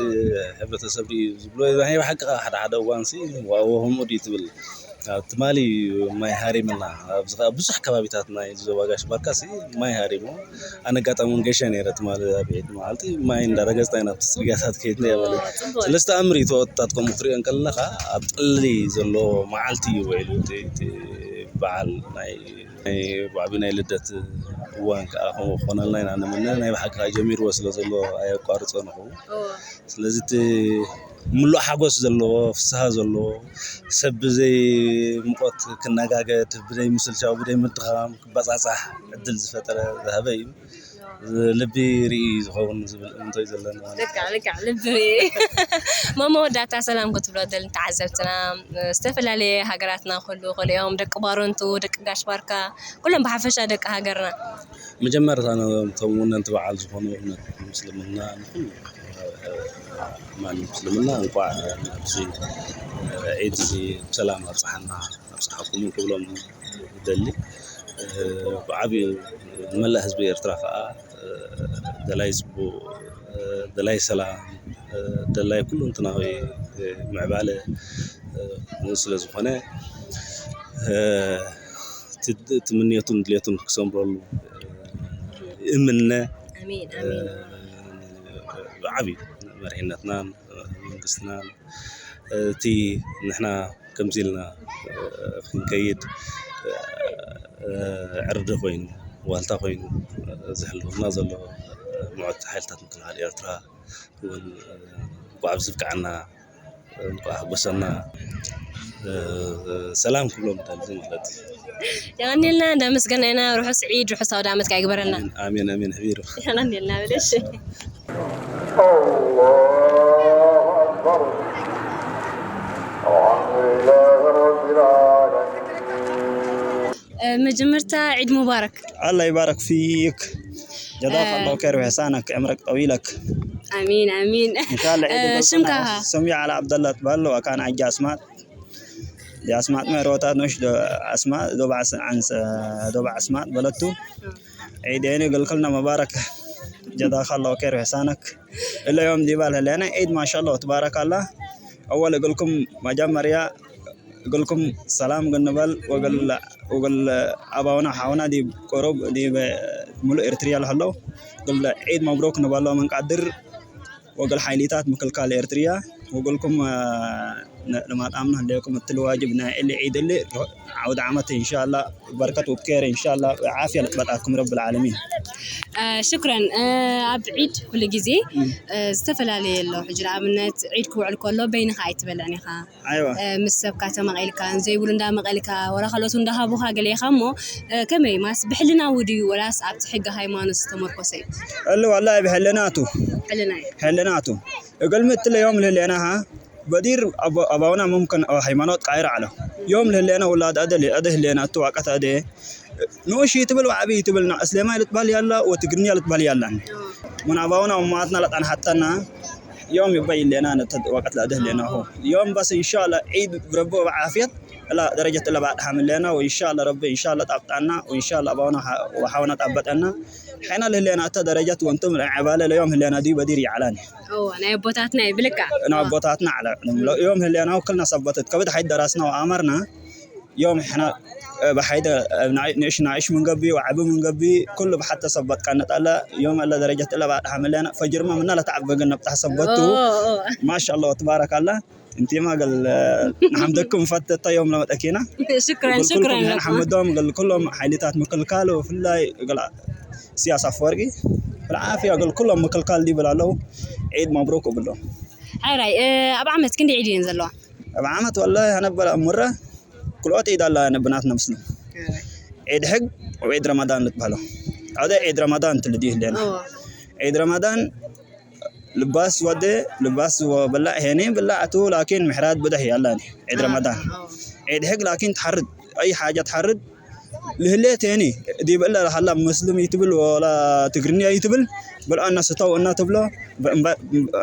ሕብረተሰብ ርእዩ ዝብሎ ናይ ብሓቂ ሓደ ሓደ እዋን ሲ ዋዎ ከምኡ ድዩ ትብል። ትማሊ ማይ ሃሪምና ኣብዚ ብዙሕ ከባቢታት ናይ ዞባ ጋሽ ባርካ ሲ ማይ ሃሪሙ ኣነጋጣሚ እውን ገሸ ነይረ ትማሊ ኣብ ዒድ መዓልቲ ማይ እንዳረገፅና ኢና ኣብቲ ፅርግያታት ከይድና እያ ማለት እዩ። ስለዚ ተኣምር እዩ ተወጥታት ከምኡ ክትሪኦ እንከለና ከዓ ኣብ ጥሊ ዘሎ መዓልቲ እዩ ውዒሉ እቲ በዓል ናይ ናይ ባዕቢ ናይ ልደት እዋን ከዓ ከምኡ ክኾነልና ኢና ንምነ ናይ ብሓቂ ከዓ ጀሚርዎ ስለ ዘሎ ኣየቋርፆ ንኽው ስለዚ እቲ ምሉእ ሓጎስ ዘለዎ ፍስሃ ዘለዎ ሰብ ብዘይ ሙቐት ክነጋገድ ብዘይ ምስልቻው ብዘይ ምድኻም ክበፃፃሕ ዕድል ዝፈጠረ ዝሃበ እዩ። ልቢ ርኢ ዝኸውን ዝብል እምንቶ እዩ ዘለና። ልክዕ ልክዕ ልቢ ርኢ። መመወዳእታ ሰላም ክትብሎ ደል ተዓዘብትና ዝተፈላለየ ሃገራትና ኩሉ ክልኦም ደቂ ባረንቱ ደቂ ጋሽ ባርካ ኩሎም ብሓፈሻ ደቂ ሃገርና። መጀመርታ ነቶም ወነንቲ በዓል ዝኾኑ እምነት ምስልምና ንኹሉ ማን ምስልምና እንኳዕ ናብዚ ዒድ እዚ ብሰላም ኣብፅሓና ኣብፅሓኩም ክብሎም ደሊ ብዓብዩ ንመላእ ህዝቢ ኤርትራ ከዓ ደላይ ፅቡቅ ደላይ ሰላም ደላይ ኩሉ እንትናዊ ምዕባለ ስለ ዝኾነ ትምንየቱን ድሌቱን ክሰምረሉ እምነ ብዓብዩ መሪሕነትናን መንግስትናን እቲ ንሕና ከምዚ ኢልና ክንከይድ ዕርዲ ኮይኑ ዋልታ ኮይኑ ዝሕልወና ዘሎ ምዑት ሓይልታት ምክልኻል ኤርትራ እውን እንኳዕ ኣብዚ ብቅዓና እንኳዕ ኣሕጎሰና ሰላም ክብሎም ደሊ ማለት እዩ። የቐኒልና እንዳመስገና ኢና። ርሑስ ዒድ ርሑስ ኣውደ ዓመት ከዓ ይግበረልና። ኣሜን ኣሜን ኣሜን። ሕቢሩ የቐኒልና በለሽ። الله أكبر. الحمد لله رب العالمين. መጀመርታ ዒድ ሙባረክ። الله يبارك فيك. جزاك الله خير وإحسانك. عمرك طويلك. ኣሚን ኣሚን። إن شاء الله ዒድ ሽምካ ስሜ ዓላ ዓብደላ ትበሃል ኣለዋ ካን ዓጃ ኣስማጥ የኣስማጥ መሮታት ኖሽ ኣስማጥ ዶብ ዓስማጥ በለቱ ዒድ ገልክልና መባረክ ጀዛካ ላሁ ከይር ሕሳነክ እለ ዮም ዲባል ህለና ዒድ ማሻላ ትባረካላ ኣወል እግልኩም መጀመርያ እግልኩም ሰላም ግንበል ወግል ኣባውና ሓውና ዲብ ቁሩብ ዲብ ሙሉእ ኤርትርያ ለህለው ግል ዒድ መብሩክ ንበሎ መንቃድር ወገል ሓይሊታት ምክልካል ኤርትርያ ወገልኩም ለማጣምና ህሌኩም እትል ዋጅብ ናይ ዕሊ ዒድ እሊ ዓውድ ዓመት እንሻላ በርከት ውብኬር እንሻላ ዓፍያ ልጥበጣኩም ረብ ልዓለሚን። ሽክረን። ኣብ ዒድ ኩሉ ግዜ ዝተፈላለየ ኣሎ። ሕጂ ንኣብነት ዒድ ክውዕል ከሎ በይንኻ ኣይትበልዕን ኢኻ። ኣይዋ ምስ ሰብካ ተመቒልካ ዘይብሉ እንዳመቐልካ ወላ ካልኦት እንዳሃቡካ ገለ ኢኻ እሞ ከመይ ማስ ብሕልናዊ ድዩ ወላስ ኣብቲ ሕጊ ሃይማኖት ዝተመርኮሰ እዩ? እሉ ወላሂ ብሕልናቱ ሕልና እዩ። ሕልናቱ እገልሚ እትለዮም ልህሌናሃ በዲር ኣባውና ሙምክን ሃይማኖት ቃይር ዓለ ዮም ልህሌና ውላድ ኣደ ኣደ ህሌና እቱ ዋቀት ኣደ ንኡሽ ትብል ወዓቢ ትብልና እስሌማ ልትባል ያላ ወትግርኛ ልትባል ያላን ምን ኣባውና ወማትና ለጣን ሓተና يوم يبين لنا نتد وقت لا دهلنا هو يوم بس إن شاء الله عيد بربو بعافية لا درجة لا بعد حمل لنا وإن شاء الله ربي إن شاء الله طبطنا وإن شاء الله أبونا وحاونا طبطنا حين اللي لنا أتى درجة وانتم عبالة اليوم اللي أنا دي بدير يعلن ናይ ኣቦታትና እዩ ብልካ ናይ ኣቦታትና ዓለ ዮም ህሌና ኩልና ሰበተት ከብድ ሓይ ደራስና ወኣመርና ዮም ሕና ብሓይደ ንእሽ ንእሽ ምንገቢ ወዓቢ ምንገቢ ኩሉ ብሓተ ሰበት ቀንጠለ ዮም ኣለ ደረጀት እለ ባዕድ ሓምለና ፈጅርማ ምና ለተዓበገ ነብጣሕ ሰበቱ ማሻ ኣላ ወትባረክ ኣላ እንቲማ ገል ንሓምደኩም ፈተታ ዮም ለመጠኪና ሽክረን ሽክረን ለኩም። ሓምዶም ገል ኩሎም ሓይሊታት ምክልካል ብፍላይ ገል ሲያስ ኣፈወርቂ ብልዓፍያ ገል ኩሎም ምክልካል ዲብል ኣለዉ ዒድ መብሩክ እብሎም ሓራይ ኣብ ዓመት ክንዲ ዒድ እየን ዘለዋ ኣብ ዓመት ወላሂ ኣነበረ እሙረ ክልኦት ዒድ ኣላ ነብናትና ምስሉ ዒድ ሕግ ወዒድ ረመዳን ልትበሃሎ ሓደ ዒድ ረመዳን ትልዲ ይህለና ዒድ ረመዳን ልባስ ወደ ልባስ ወበላዕ ሄኒ ብላዕ ቱ ላኪን ምሕራድ ብደህ ያላኒ ዒድ ረመዳን ዒድ ሕግ ላኪን ትሓርድ ኣይ ሓጃ ትሓርድ ልህሌት ሄኒ ዲበለ ሃላ መስልም ይትብል ወላ ትግርኛ ይትብል ብልኣና ስተው እና ትብሎ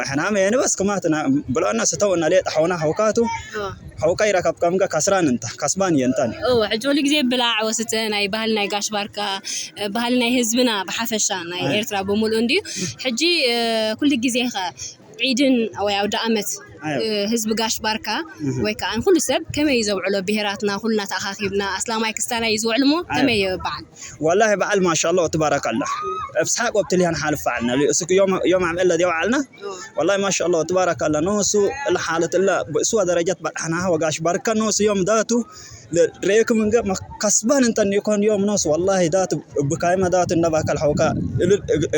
ሕናመ የንበስ ክማትና ብልኣና ስተው እና ሌጥ ሓውና ሓውካቱ ሓውካ ይረከብ ከምገ ካስራን እንታ ካስባን የንታን እወ ሕጂ ኩሉ ግዜ ብላዕ ወስተ ናይ ባህሊ ናይ ጋሽ ባርካ ባህሊ ናይ ህዝብና ብሓፈሻ ናይ ኤርትራ ብምሉእ እንድዩ ሕጂ ኩሉ ግዜ ከ ዒድን ወይ ኣውደ ኣመት ህዝቢ ጋሽ ባርካ ወይ ከዓ ኩሉ ሰብ ከመይ እዩ ዘውዕሎ ብሄራትና ኩልና ተኣኻኺብና ኣስላማይ ክስታናይ እዩ ዝውዕል ሞ ከመይ እዩ በዓል ወላሂ በዓል ማሻላ ወትባረካላ እብ ስሓቅ ወብትልያን ሓልፍ በዓልና ዮም ዓም እለ ዲያው ዓልና ወላሂ ማሻላ ወትባረካላ ነው እሱ እለ ሓለት እለ ብእስዋ ደረጃት በዓልና ወጋሽ ባርካ ነው እሱ ዮም ዳቱ ርኤክም እንገ ከስባን እንተን ይኮን ዮም ኖስ ወላሂ ዳት ብካይመ ዳት እንደ ባከል ሐውካ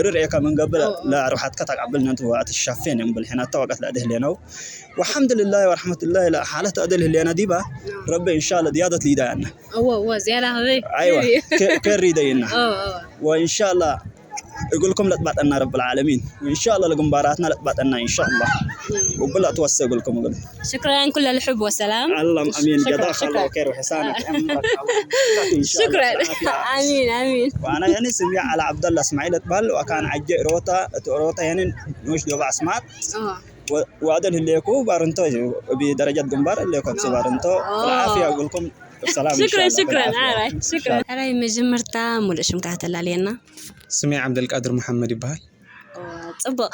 እርር ኤከ ምን ገብረ ለአርውሓትከ ተቃብል ነንቱ ወቅት ሸፌን እምብል ሄናተ ወቀት ለእድህሌ ነው ወሐምድልላህ ወረሕመቱላህ ለሓለት እድል ህሌነ ዲባ ረቢ እንሻለ ዝያደት ሊዳ ያነ እወ እወ ዝያዳ ከበይ አይዋ ከሪደይና ወእንሻላ እግልኩም ለጥባጠና ረብ ልዓለሚን እንሻላ ለግንባራትና ለጥባጠና እንሻላ ውብላ ትወሰ እግልኩም እግል شكرا كل الحب والسلام اللهم امين شكرا جزاك الله شكرا خير وحسانك عمرك الله يبارك فيك. إن شاء الله شكرا بالعافية. امين امين وانا يعني سمي على عبد الله اسماعيل اتبال وكان عجي روتا روتا يعني نوش دوبا اسمات اه و- وادل هليكو بارنتو بدرجة جنبار هليكو بس بارنتو بالعافية اقول لكم السلام إن شاء شكرا الله شكرا بالعافية. آه، شكرا هلا مجمرتا مول شمكات لالينا ስሜ ዓብደልቃድር መሓመድ ይበሃል። ፅቡቕ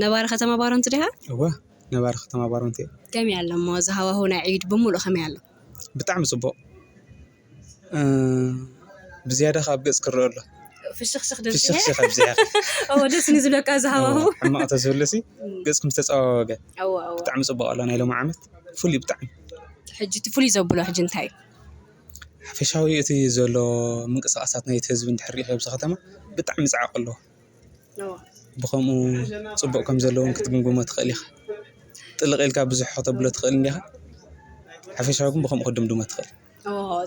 ነባሪ ከተማ ባሮንት ዲኻ? እወ ነባሪ ከተማ ባሮንት እየ። ከመይ ኣሎ እሞ እዚ ሃዋሁ ናይ ዒድ ብምሉእ ከመይ ኣሎ? ብጣዕሚ ፅቡቕ ብዝያዳ ካብ ገፅ ክረአ ኣሎ። ፍሽኽሽኽ ደብዚሐ? ፍሽኽሽኽ ኣብዚሐ። እወ ደስ ንዝብለካ እዚ ሃዋሁ። ሕማቕ ተዝህሉ ሲ ገፅኩም ዝተፀባበገ። እወ እወ። ብጣዕሚ ፅቡቕ ኣሎ ናይ ሎሚ ዓመት ፍሉይ ብጣዕሚ። ሕጂ እቲ ፍሉይ ዘብሎ ሕጂ እንታይ እዩ? ሓፈሻዊ እቲ ዘሎ ምንቅስቃሳት ናይቲ ህዝቢ እንድሕር ሪኢኻ ኣብዚ ከተማ ብጣዕሚ ፃዕቂ ኣለዎ። ብኸምኡ ፅቡቕ ከም ዘለዎ እውን ክትግምግሞ ትኽእል ኢኻ። ጥልቕ ኢልካ ብዙሕ ከተብሎ ትኽእል እንዲኻ። ሓፈሻዊ ግን ብኸምኡ ክትድምድሞ ትኽእል።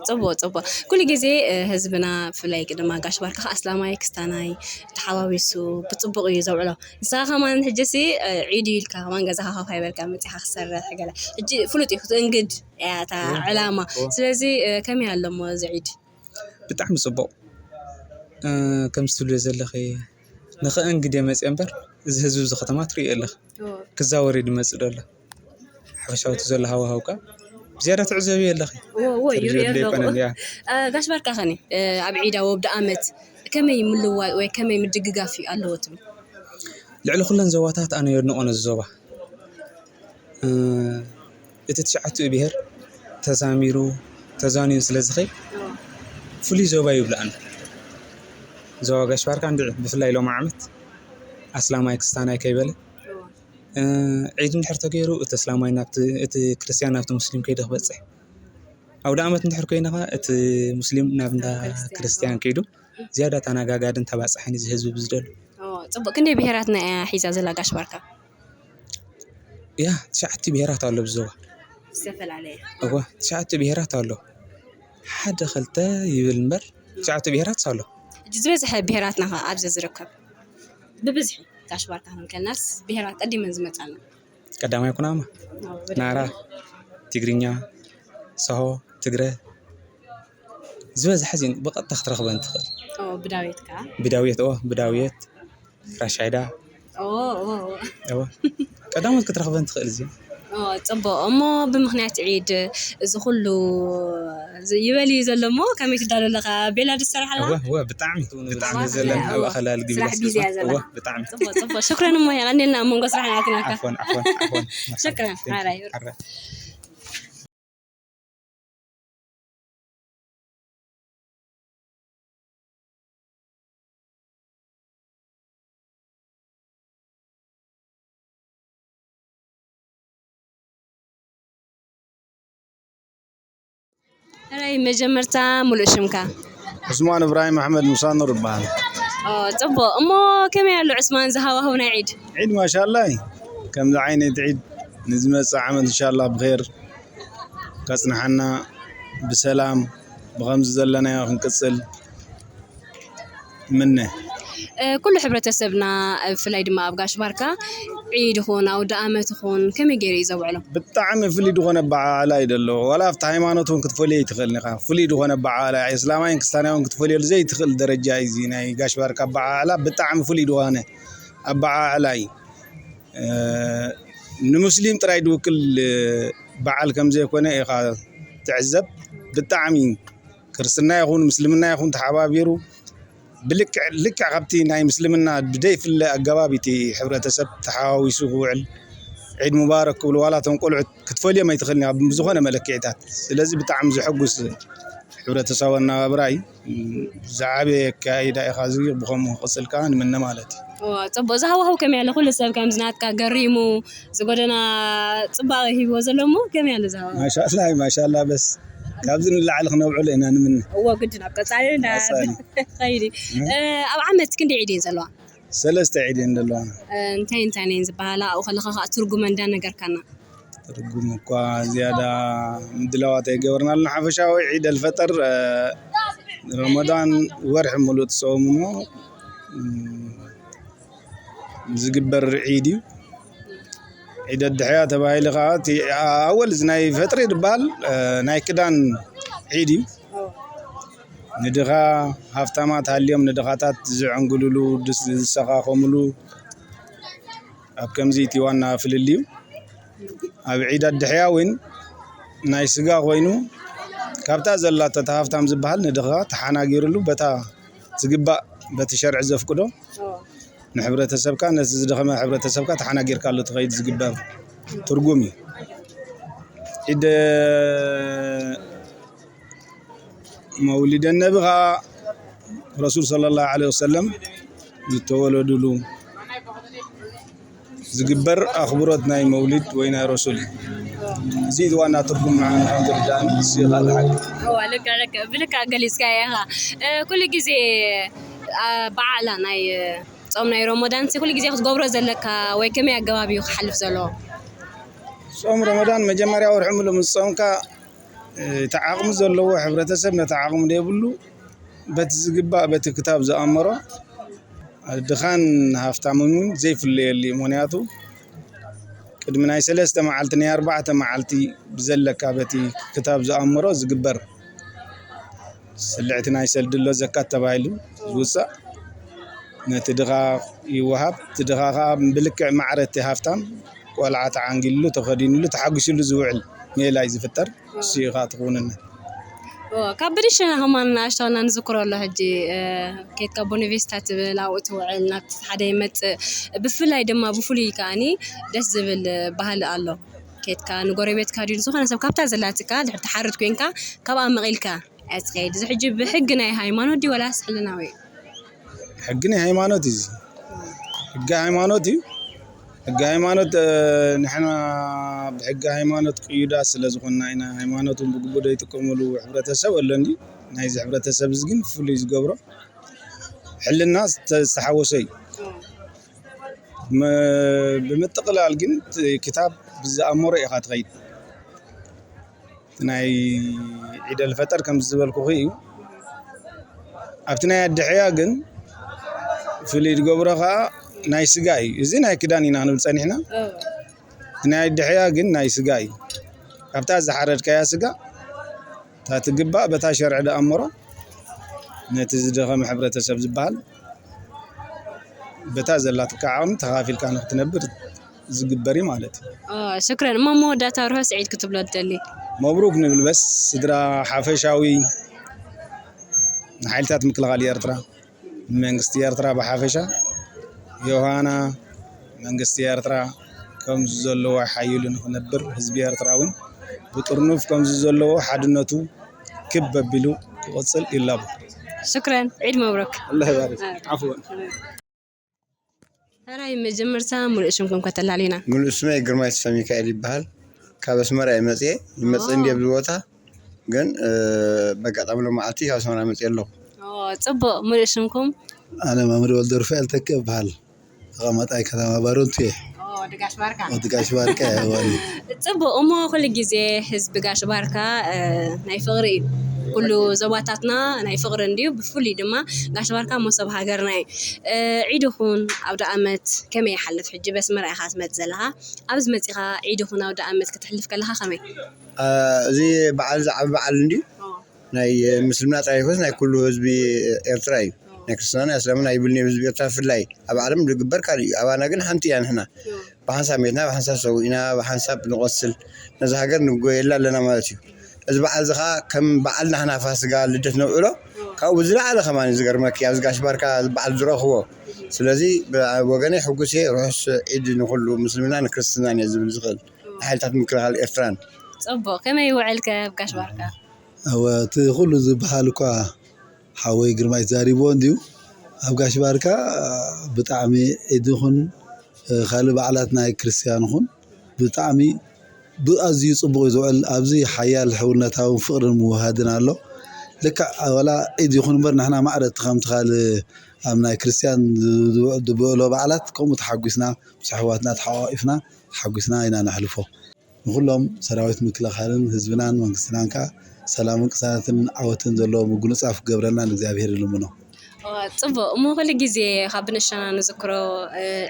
ጽቡቅ ጽቡቅ ኩሉ ግዜ ህዝብና ብፍላይ ድማ ጋሽ ባርካ ከዓ ኣስላማይ ክስታናይ ተሓዋዊሱ ብጽቡቅ እዩ ዘውዕሎ ንስኻ ከማን ሕጂ ሲ ዒድ እዩ ኢልካ ከማን ገዛኻ ኮፍ ኣይበልካ መጺኻ ክትሰርሕ ገለ ሕጂ ፍሉጥ እዩ ክትእንግድ እያ እታ ዕላማ ስለዚ ከመይ ኣሎ እሞ እዚ ዒድ ብጣዕሚ ጽቡቕ ከምዚ ትብልዮ ዘለኺ ንኸእንግድ እየ መፅየ እምበር እዚ ህዝቢ እዚ ከተማ ትርእዮ ኣለኺ ክዛወር እዩ ዝመፅእ ዘሎ ሓፈሻዊ እቲ ዘሎ ሃዋሃው ከዓ ብዝያዳ ትዕዘብዮ ኣለኺ እዎ እዎ ይሪኦ ኣለኹ ጋሽ ባርካ ኸኒ ኣብ ዒድ ኣብ ኣብደኣመት ከመይ ምልዋይ ወይ ከመይ ምድግጋፍ ኣለዎ ትብል ልዕሊ ኩለን ዞባታት ኣነ የድንቖ ነዚ ዞባ እቲ ትሽዓቲኡ ብሄር ተዛሚሩ ተዛንዩ ስለ ዝኸይድ ፍሉይ ዞባ ይብልኣና ዞባ ጋሽ ባርካ እንድዒ ብፍላይ ሎም ዓመት ኣስላማይ ክስታናይ ከይበለ ዒድ እንድሕር ተገይሩ እቲ ኣስላማይ ናብቲ እቲ ክርስትያን ናብቲ ሙስሊም ከይዱ ክበፅሕ ኣውደ ዓመት እንድሕር ኮይነ ኸዓ እቲ ሙስሊም ናብ እንዳ ክርስትያን ከይዱ ዝያዳ ተናጋጋድን ተባፃሕን እዩ ዝህዝቢ ብዝደሉ ፅቡቅ ክንደይ ብሄራትና እያ ሒዛ ዘላ ጋሽ ባርካ ያ ትሽዓተ ብሄራት ኣሎ ብዞባ ዝተፈላለየ እወ ትሽዓተ ብሄራት ኣሎ ሓደ ክልተ ይብል እምበር ትሽዓተ ብሄራት ኣሎ ሕጂ ዝበዝሐ ብሄራትና ከ ኣብዚ ዝርከብ ብብዝሒ ጋሽ ባርካ ክንከልናስ ብሄራት ቀዲመን ዝመፃና ቀዳማይ ኩናማ ናራ ትግርኛ ሰሆ ትግረ ዝበዝሐ ዚን ብቐጥታ ክትረኽበን ትኽእል። ብዳውየት ከዓ? ብዳውየት ኦ ብዳውየት ራሻይዳ ቀዳሞት ክትረኽበን ትኽእል እዚ ፅቡቅ እሞ ብምክንያት ዒድ እዚ ኩሉ ይበል እዩ ዘሎ እሞ ከመይ ትዳሎ ኣለካ ቤላ ድሰራሕ ኣላ ብጣዕሚ ብጣዕሚ ዘለን ኣብ ኣኸላል ግቢ ስራሕ ቢዚ እያ ዘላ ብጣዕሚ ሽክረን እሞ የቀኒልና ኣብ መንጎ ስራሕ ናትናካ ሽክረን ሓራይ ሕራይ መጀመርታ ሙሉእ ሽምካ ዑስማን እብራሂም ኣሕመድ ሙሳ ኑር ይበሃል። ጽቡቕ እሞ ከመይ ኣሎ ዑስማን ዝሃዋህው ናይ ዒድ? ዒድ ማሻላ እዩ። ከምዚ ዓይነት ዒድ ንዝመጽእ ዓመት እንሻላ ብኼር ከጽንሓና ብሰላም ብኸምዚ ዘለናዮ ክንቅጽል ምነ። ኩሉ ሕብረተሰብና፣ ብፍላይ ድማ ኣብ ጋሽ ባርካ፣ ዒድ ይኹን ኣውደ ኣመት ይኹን ከመይ ገይሩ እዩ ዘብዕሎ? ብጣዕሚ ፍሉይ ዝኾነ ኣበዓዕላ እዩ ዘሎ። ዋላ ኣብቲ ሃይማኖት እውን ክትፈልዮ ኣይትኽእልን ኢኻ። ፍሉይ ዝኾነ ኣበዓዕላ፣ እስላማይን ክስታናውን ክትፈልየሉ ዘይትኽእል ደረጃ እዩ እዚ ናይ ጋሽ ባርካ ኣበዓዕላ። ብጣዕሚ ፍሉይ ዝኾነ ኣበዓዕላ እዩ። ንሙስሊም ጥራይ ዝውክል በዓል ከም ዘይኮነ ኢኻ ትዕዘብ። ብጣዕሚ ክርስትና ይኹን ምስልምና ይኹን ተሓባቢሩ ብልክዕ ልክዕ ካብቲ ናይ ምስልምና ብደይፍለ ኣገባብ እቲ ሕብረተሰብ ተሓዋዊሱ ክውዕል፣ ዒድ ሙባረክ ክብሉ ዋላ እቶም ቆልዑት ክትፈልዮም ኣይትኽእልን ኢኻ ብዝኾነ መለክዒታት። ስለዚ ብጣዕሚ ዘሐጉስ ሕብረተሰባዊ ኣነባብራ እዩ። ዝዓበየ ኣካይዳ ኢኻ እዚ ብኸምኡ ክቕፅል ከዓ ንምነ ማለት እዩ። እዋ፣ ፅቡቅ። እዚ ሃዋህው ከመይ ኣሎ? ኩሉ ሰብ ከምዚ ናትካ ገሪሙ፣ እዚ ጎደና ፅባቐ ሂብዎ ዘሎ እሞ ከመይ ኣሎ እዚ ሃዋህው? ማሻላ ማሻላ፣ በስ ካብዚ ንላዕሊ ክነብዕሎ ኢና ንምነ። እዎ፣ ግድን ኣብ ቀፃሊ እንዳ ቀፃሊ። ኸይዲ። እ? እ፣ ኣብ ዓመት ክንደይ ዒድ እየን ዘለዋ? ሰለስተ ዒድ እየን ዘለዋ። እ፣ እንታይ እንታይ እየን ዝበሃላ? ኣብኡ ከለኻ ከዓ ትርጉመን እንዳነገርካና። ትርጉም እኳ ዝያዳ ምድላዋት ኣይገበርናሉ። ሓፈሻዊ ዒድ ኣልፈጠር፣ እ፣ ረመዳን ወርሒ ሙሉእ ትፀውም እሞ፣ እ፣ ዝግበር ዒድ እዩ። ዒድ ኣድሕያ ተባሂሉ ከዓ እቲ ኣወል እዚ ናይ ፈጥሪ ዝበሃል፣ እ፣ ናይ ክዳን ዒድ እዩ። ንድኻ ሃፍታማት ሃልዮም ንድኻታት ዝዕንግሉሉ፣ ዝስ-፣ ዝሰኻኸሙሉ ኣብ ከምዚ እቲ ዋና ፍልልዩ። ኣብ ዒድ ኣድሕያ እውን ናይ ስጋ ኮይኑ ካብታ ዘላቶ እቲ ሃፍታም ዝበሃል ንድኻ ተሓናጊርሉ በታ ዝግባእ በቲ ሸርዒ ዘፍቅዶ ንሕብረተሰብካ ነቲ ዝደኸመ ሕብረተሰብካ ተሓናጊርካሉ ትኸይድ ዝግበር ትርጉም እዩ። ዒድ መውሊደ ነቢ ኸዓ ረሱል ሰለላሁ ዐለይሂ ወሰለም ዝተወለዱሉ ዝግበር ኣኽብሮት ናይ መውሊድ ወይ ናይ ረሱል እዩ። እዚ እቲ ዋና ትርጉም ንዓና ከም ዝርዳእኒ፣ ንሱ እዩ ካልእ ሓቂ። እዋ፣ ልክዕ፣ ልክዕ፣ ብልክዕ ገሊጽካዮ ኢኻ። እ፣ ኩሉ ግዜ፣ አ፣ በዓላ ናይ፣ እ፣ ጾም ናይ ረመዳንሲ ኩሉ ግዜ ክትገብሮ ዘለካ ወይ ከመይ ኣገባብ እዩ ክሓልፍ ዘለዎ? ጾም ረመዳን መጀመርያ ወርሒ ምሉእ ምስ ጾምካ፣ እ፣ እቲ ዓቕሚ ዘለዎ ሕብረተሰብ ነቲ ዓቕሚ ዘይብሉ በቲ ዝግባእ በቲ ክታብ ዝኣመሮ ድኻን ሃፍታምን እውን ዘይፍለየሉ እዩ። ምኽንያቱ ቅድሚ ናይ ሰለስተ መዓልቲ ናይ ኣርባዕተ መዓልቲ ብዘለካ በቲ ክታብ ዝኣመሮ ዝግበር ስልዕቲ ናይ ሰልዲ ኣሎ ዘካት ተባሂሉ ዝውፃእ ነቲ ድኻ ይወሃብ። እቲ ድኻ ከዓ ብልክዕ ማዕረ እቲ ሃፍታም ቆልዓ ተዓንጊልሉ፣ ተኸዲንሉ፣ ተሓጒስሉ ዝውዕል ሜላ እዩ ዝፍጠር። እሱ እዩ ከዓ እቲ ክውንነት። ኦ፣ ካብ ብንሽና ከማን ንኣሽቶና ንዝክሮ ኣሎ ሕጂ፣ እ፣ ኬድካ ቦኒቬስታ ትብል፣ ኣብኡ ትውዕል፣ ናብቲ ሓደ ይመጽእ። ብፍላይ ድማ ብፍሉይ ከኣኒ ደስ ዝብል ባህሊ ኣሎ። ኬድካ ንጎረቤትካ ድዩ ዝኾነ ሰብ ካብታ ዘላትካ ድሕር ትሓርድ ኮንካ ካብኣ መቒልካ እያ ትኸይድ። እዚ ሕጂ ብሕጊ ናይ ሃይማኖት ድዩ ወላስ ሕልናዊ እዩ? ሕጊ ናይ ሃይማኖት እዩ። እዚ ሕጊ ሃይማኖት እዩ። ሕጊ ሃይማኖት፣ እ፣ ንሕና ብሕጊ ሃይማኖት ቅዩዳት ስለ ዝኾንና ኢና። ሃይማኖት እውን ብግቡእ ዘይጥቀመሉ ሕብረተሰብ ኣሎ እንድዩ። ናይዚ ሕብረተሰብ እዚ ግን ፍሉይ ዝገብሮ ሕልና ዝተ-፣ ዝተሓወሶ እዩ። መ-፣ ብምጥቕላል ግን እቲ ክታብ ብዝኣመሮ ኢኻ ትኸይድ። ናይ ዒድ ኣልፈጠር ከምዚ ዝበልኩኺ እዩ። ኣብቲ ናይ ኣድሕያ ግን ፍሉይ ዝገብሮ ኸዓ ናይ ስጋ እዩ። እዚ ናይ ክዳን ኢና ክንብል ጸኒሕና። እ። እቲ ናይ ኣድሕያ ግን ናይ ስጋ እዩ። ካብታ ዝሓረድካያ ስጋ እታ ትግባእ በታ ሸርዒ ዝኣመሮ ነቲ ዝደኸመ ሕብረተሰብ ዝበሃል በታ ዘላትካ ዓቕሚ ተኻፊልካ ንክትነብር ዝግበር እዩ ማለት እዩ። ኦ፣ ሽክረን። እሞ መወዳእታ ርሆ ስዒድ ክትብሎ ትደሊ? መብሩክ ንብል በስ ስድራ ሓፈሻዊ ንሓይልታት ምክልኻል ኤርትራ፣ ንመንግስቲ ኤርትራ ብሓፈሻ፣ ዮሃና መንግስቲ ኤርትራ ከምዚ ዘለዎ ሓይሉ ንክነብር፣ ህዝቢ ኤርትራ እውን ብጥርኑፍ ከምዚ ዘለዎ ሓድነቱ ክብ ኣቢሉ ክቕጽል ይላቦ። ሽክረን። ዒድ መብሩክ። ኣላህ ይባርክ። ዓፍወን። ሕራይ መጀመርታ ሙሉእ ሽምኩም ከተላልዩና? ሙሉእ ስመይ ግርማይ ተስፋ ሚካኤል ይበሃል። ካብ ኣስመራ እየ መፅየ። ይመፅእ ኦ። እንድየ ኣብዚ ቦታ፣ ግን፣ እ፣ በጋጣሚ ሎማዓልቲ ካብ ኣስመራ መፅየ ኣለኹ። ኦ፣ ፅቡቕ። ሙሉእ ሽምኩም? ኣነ መምህር ወልደ ሩፋኤል ተክእ እበሃል። ተቐማጣይ ከተማ ባረንቱ እየ። ኦ፣ ወዲ ጋሽ ባርካ። ወዲ ጋሽ ባርካ እየ፣ እዋኒ። ፅቡቕ። እሞ ኩሉ ግዜ ህዝቢ ጋሽ ባርካ፣ እ፣ ናይ ፍቕሪ እዩ። ኩሉ ዞባታትና ናይ ፍቕሪ እንድዩ፣ ብፍሉይ ድማ ጋሽ ባርካ መሶብ ሃገርና እዩ። ዒድ ይኹን ኣውደ ኣመት ከመይ ይሓልፍ? ሕጂ በስመራ ኢኻ ትመጽእ ዘለኻ፣ ኣብዚ መጺኻ ዒድ ይኹን ኣውደ ኣመት ከተሕልፍ ከለኻ ከመይ? እዚ በዓል ዝዓቢ በዓል እንድዩ ናይ ምስልምና ጥራይ ይኮስ ናይ ኩሉ ህዝቢ ኤርትራ እዩ። ናይ ክርስትናን ኣስላምን ኣይብልን እዩ ህዝቢ ኤርትራ ብፍላይ ኣብ ዓለም ዝግበር ካልእ እዩ። ኣባና ግን ሓንቲ እያ። ንሕና ብሓንሳብ ሜትና ብሓንሳብ ሰዊእና ብሓንሳብ ንቆስል ነዚ ሃገር ንጎየላ ኣለና ማለት እዩ። እዚ በዓል እዚ ከዓ ከም በዓል ናህና ፋስጋ ልደት ነብዕሎ ካብኡ ብዝለዓለ ከማን ዝገርመኪ ኣብዚ ጋሽ ባርካ በዓል ዝረኽቦ። ስለዚ ወገነይ ሕጉስ እየ። ርሑስ ዒድ ንኩሉ ምስልምና ንክርስትናን እየ ዝብል ዝኽእል ንሓይልታት ምክልኻል ኤርትራን። ጽቡቕ ከመይ ውዕልከ ኣብ ጋሽ ባርካ? እወ እቲ ኩሉ ዝበሃል እኳ ሓወይ ግርማይ ተዛሪብዎ እንድዩ። ኣብ ጋሽ ባርካ ብጣዕሚ ዒድ ይኹን ካልእ በዓላት ናይ ክርስትያን ይኹን ብጣዕሚ ብኣዝዩ ጽቡቕ እዩ ዝውዕል። ኣብዚ ሓያል ሕውነታውን ፍቕርን ምውህሃድን ኣሎ። ልክዕ ዋላ ዒድ ይኹን እምበር ንሕና ማዕረ እቲ ከምቲ ካልእ ኣብ ናይ ክርስትያን ዝብዕሎ በዓላት ከምኡ ተሓጒስና ምስ ኣሕዋትና ተሓቋቒፍና ተሓጒስና ኢና ነሕልፎ። ንኹሎም ሰራዊት ምክልኻልን ህዝብናን መንግስትናን ከዓ ሰላምን ቅሳነትን ዓወትን ዘለዎ ምጉንፃፍ ክገብረልና ንእግዚኣብሔር ይልምኖ። ጽቡቕ እሞ ኩሉ ግዜ ካብ ብንእሽተና ንዝክሮ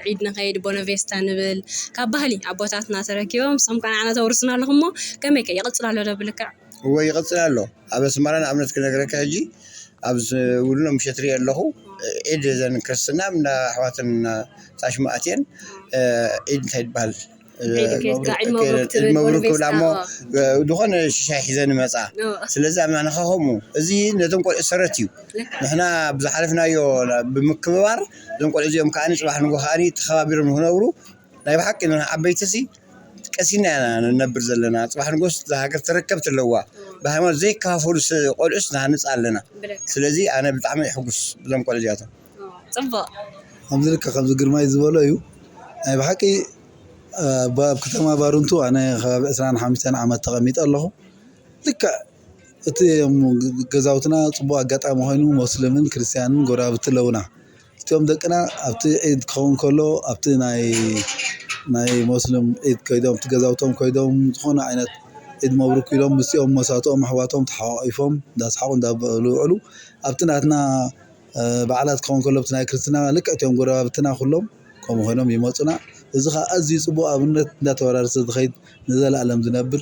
ዒድ ንኸይድ ቦኖቬስታ ንብል ካብ ባህሊ ኣቦታትና ተረኪቦም ንሶም ከዓ ንዓና ተውርስና ኣለኹም እሞ ከመይ ከ ይቕፅል ኣሎ ዶ ብልክዕ? እወ ይቕፅል ኣሎ። ኣብ ኣስመራ ንኣብነት ክነግረካ ሕጂ ኣብ ውድኖ ምሸት ሪኦ ኣለኹ ዒድ ዘን ክርስትና እንዳ ኣሕዋትን ታሽማ ኣትየን ዒድ እንታይ ይበሃል መብሩክ ክብላ እሞ ዝኾነ ሽሻይ ሒዘን ይመፃ። ስለዚ ኣብ ንሕና ከምኡ እዚ ነቶም ቆልዑ ሰረት እዩ። ንሕና ብዝሓለፍናዮ ብምክብባር እዞም ቆልዑ እዚኦም ከዓ ፅባሕ ንጎ ከዓ ተኸባቢሮም ንክነብሩ ናይ ብሓቂ ንሕና ዓበይቲ ሲ ቀሲና ኢና ንነብር ዘለና። ፅባሕ ንጎስ እዛ ሃገር ተረከብቲ ኣለዋ። ብሃይማኖት ዘይከፋፈሉ ቆልዑስ ንሃንፅ ኣለና። ስለዚ ኣነ ብጣዕሚ ሕጉስ ብዞም ቆልዑ እዚኣቶም። ፅቡቕ ከምዚ ልክዕ ከምዚ ግርማይ ዝበሎ እዩ ናይ ብሓቂ ኣብ ከተማ ባርንቱ ኣነ ከባቢ ዕስራን ሓሙሽተን ዓመት ተቐሚጠ ኣለኹ። ልክዕ እቲ ገዛውትና ፅቡቕ ኣጋጣሚ ኮይኑ ሞስልምን ክርስትያንን ጎረባብቲ ኣለውና። እቲኦም ደቅና ኣብቲ ዒድ ክኸውን ከሎ ኣብቲ ናይ ናይ ሞስልም ዒድ ከይዶም እቲ ገዛውቶም ከይዶም ዝኾነ ዓይነት ዒድ መብሩክ ኢሎም ምስኦም መሳትኦም ኣሕዋቶም ተሓቋቒፎም እንዳሰሓቑ እንዳበሉ ይውዕሉ። ኣብቲ ናትና በዓላት ክኸውን ከሎ ኣብቲ ናይ ክርስትና ልክዕ እቲኦም ጎረባብትና ኩሎም ከምኡ ኮይኖም ይመፁና። እዚ ከዓ ኣዝዩ ፅቡቅ ኣብነት እንዳተወራረሰ ዝኸይድ ንዘለኣለም ዝነብር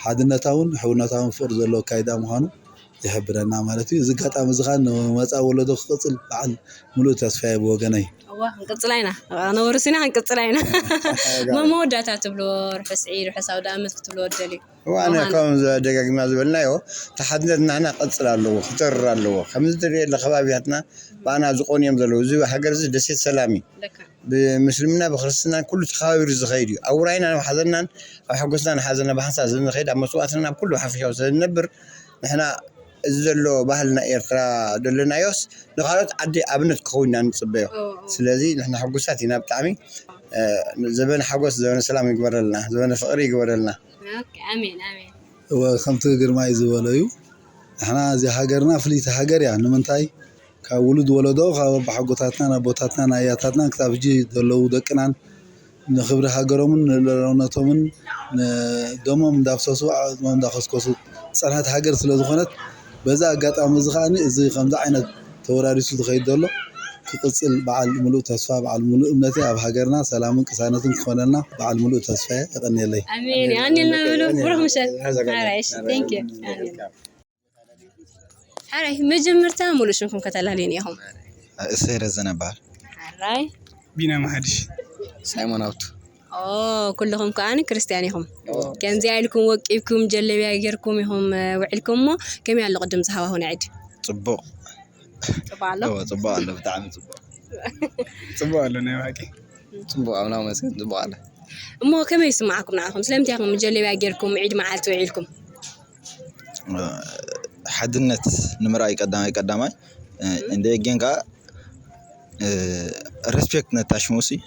ሓድነታውን ሕውነታውን ፍቅሪ ዘለዎ ኣካይዳ ምዃኑ ይሕብረና ማለት እዩ። እዚ ኣጋጣሚ እዚ ከዓ ንመፃኢ ወለዶ ክቅፅል በዓል ሙሉእ ተስፋ እየ ብወገነይ። እዋ ክንቅፅላ ኢና። ነወርስ ኢና ክንቅፅላ ኢና። መመወዳእታ ትብልዎ ርሑስ ዒድ ርሑስ ኣውደ ኣመት ክትብልዎ ትደልዩ? እዋን ከምዚ ደጋጊምና ዝበልናዮ እቲ ሓድነት ናህና ክቕፅል ኣለዎ፣ ክተርር ኣለዎ። ከምዚ ትሪኦ ዘለ ከባቢታትና ብኣና ዝቆኑ እዮም ዘለዉ። እዚ ሃገር እዚ ደሴት ሰላም እዩ። ብምስልምና ብክርስትናን ኩሉ ተኸባቢሩ ዝኸይድ እዩ። ኣብ ውራይናን ኣብ ሓዘንናን ኣብ ሓጎስናን ሓዘንና ብሓንሳብ ስለንኸይድ ኣብ መስዋእትናን ኣብ ኩሉ ሓፈሻዊ ስለንነብር ንሕና እዚ ዘሎ ባህልና ኤርትራ ዘለናዮስ ንኻልኦት ዓዲ ኣብነት ክኸውን ኢና ንፅበዮ። ስለዚ ንሕና ሕጉሳት ኢና ብጣዕሚ። ዘበነ ሓጎስ ዘበነ ሰላም ይግበረልና፣ ዘበነ ፍቕሪ ይግበረልና። ኣሜን ኣሜን። እወ ከምቲ ግርማይ ዝበሎ እዩ። ንሕና እዚ ሃገርና ፍልይቲ ሃገር እያ። ንምንታይ ካብ ውሉድ ወለዶ ካብ ኣቦሓጎታትናን ኣቦታትናን ኣያታትናን ክሳብ ሕጂ ዘለዉ ደቅናን ንክብሪ ሃገሮምን ንልኡላውነቶምን ንደሞም እንዳፍሰሱ ኣዕፅሞም እንዳኸስከሱ ዝፀንሐት ሃገር ስለዝኾነት በዚ ኣጋጣሚ እዚ ከዓ እዚ ከምዚ ዓይነት ተወራሪሱ ዝኸይድ ዘሎ ክቕፅል በዓል ሙሉእ ተስፋ በዓል ሙሉእ እምነተይ ኣብ ሃገርና ሰላምን ቅሳነትን ክኾነልና በዓል ሙሉእ ተስፋ እየ። የቐንየለይ። ኣሜን። የቐንየልና ብሉ። ብሩኽ ምሸት። ሓራይሽ። Thank you። ኣሜን። ሓራይ መጀመርታ ሙሉእ ሽምኩም ከተላልዩኒ ኢኹም። እሰይ ረዘነ በሃል። ሓራይ ቢና መሓድሽ ሳይሞን ሃብቱ። ኦ ኩልኹም ከኣ ክርስትያን ኢኹም። ከምዚኣ ኢልኩም ወቂብኩም ጀለብያ ጌርኩም ኢኹም ውዒልኩም እሞ ከመይ ኣሎ ቅድም ዝሃዋሁን ዕድ? ጽቡቕ ጽቡቕ ኣሎ። እወ ጽቡቕ ኣሎ ብጣዕሚ ጽቡቕ። ጽቡቕ ኣሎ ናይ ብሓቂ። ጽቡቕ ኣምላኽ ይመስገን ጽቡቕ ኣሎ። እሞ ከመይ ይስምዓኩም ንዓኹም? ስለምንታይ ኢኹም ጀለብያ ጌርኩም ዒድ መዓልቲ ውዒልኩም? ሓድነት ንምርኣይ ቀዳማይ ቀዳማይ እንደ ግን ከዓ ሬስፔክት ነታ ሽሙ ሲ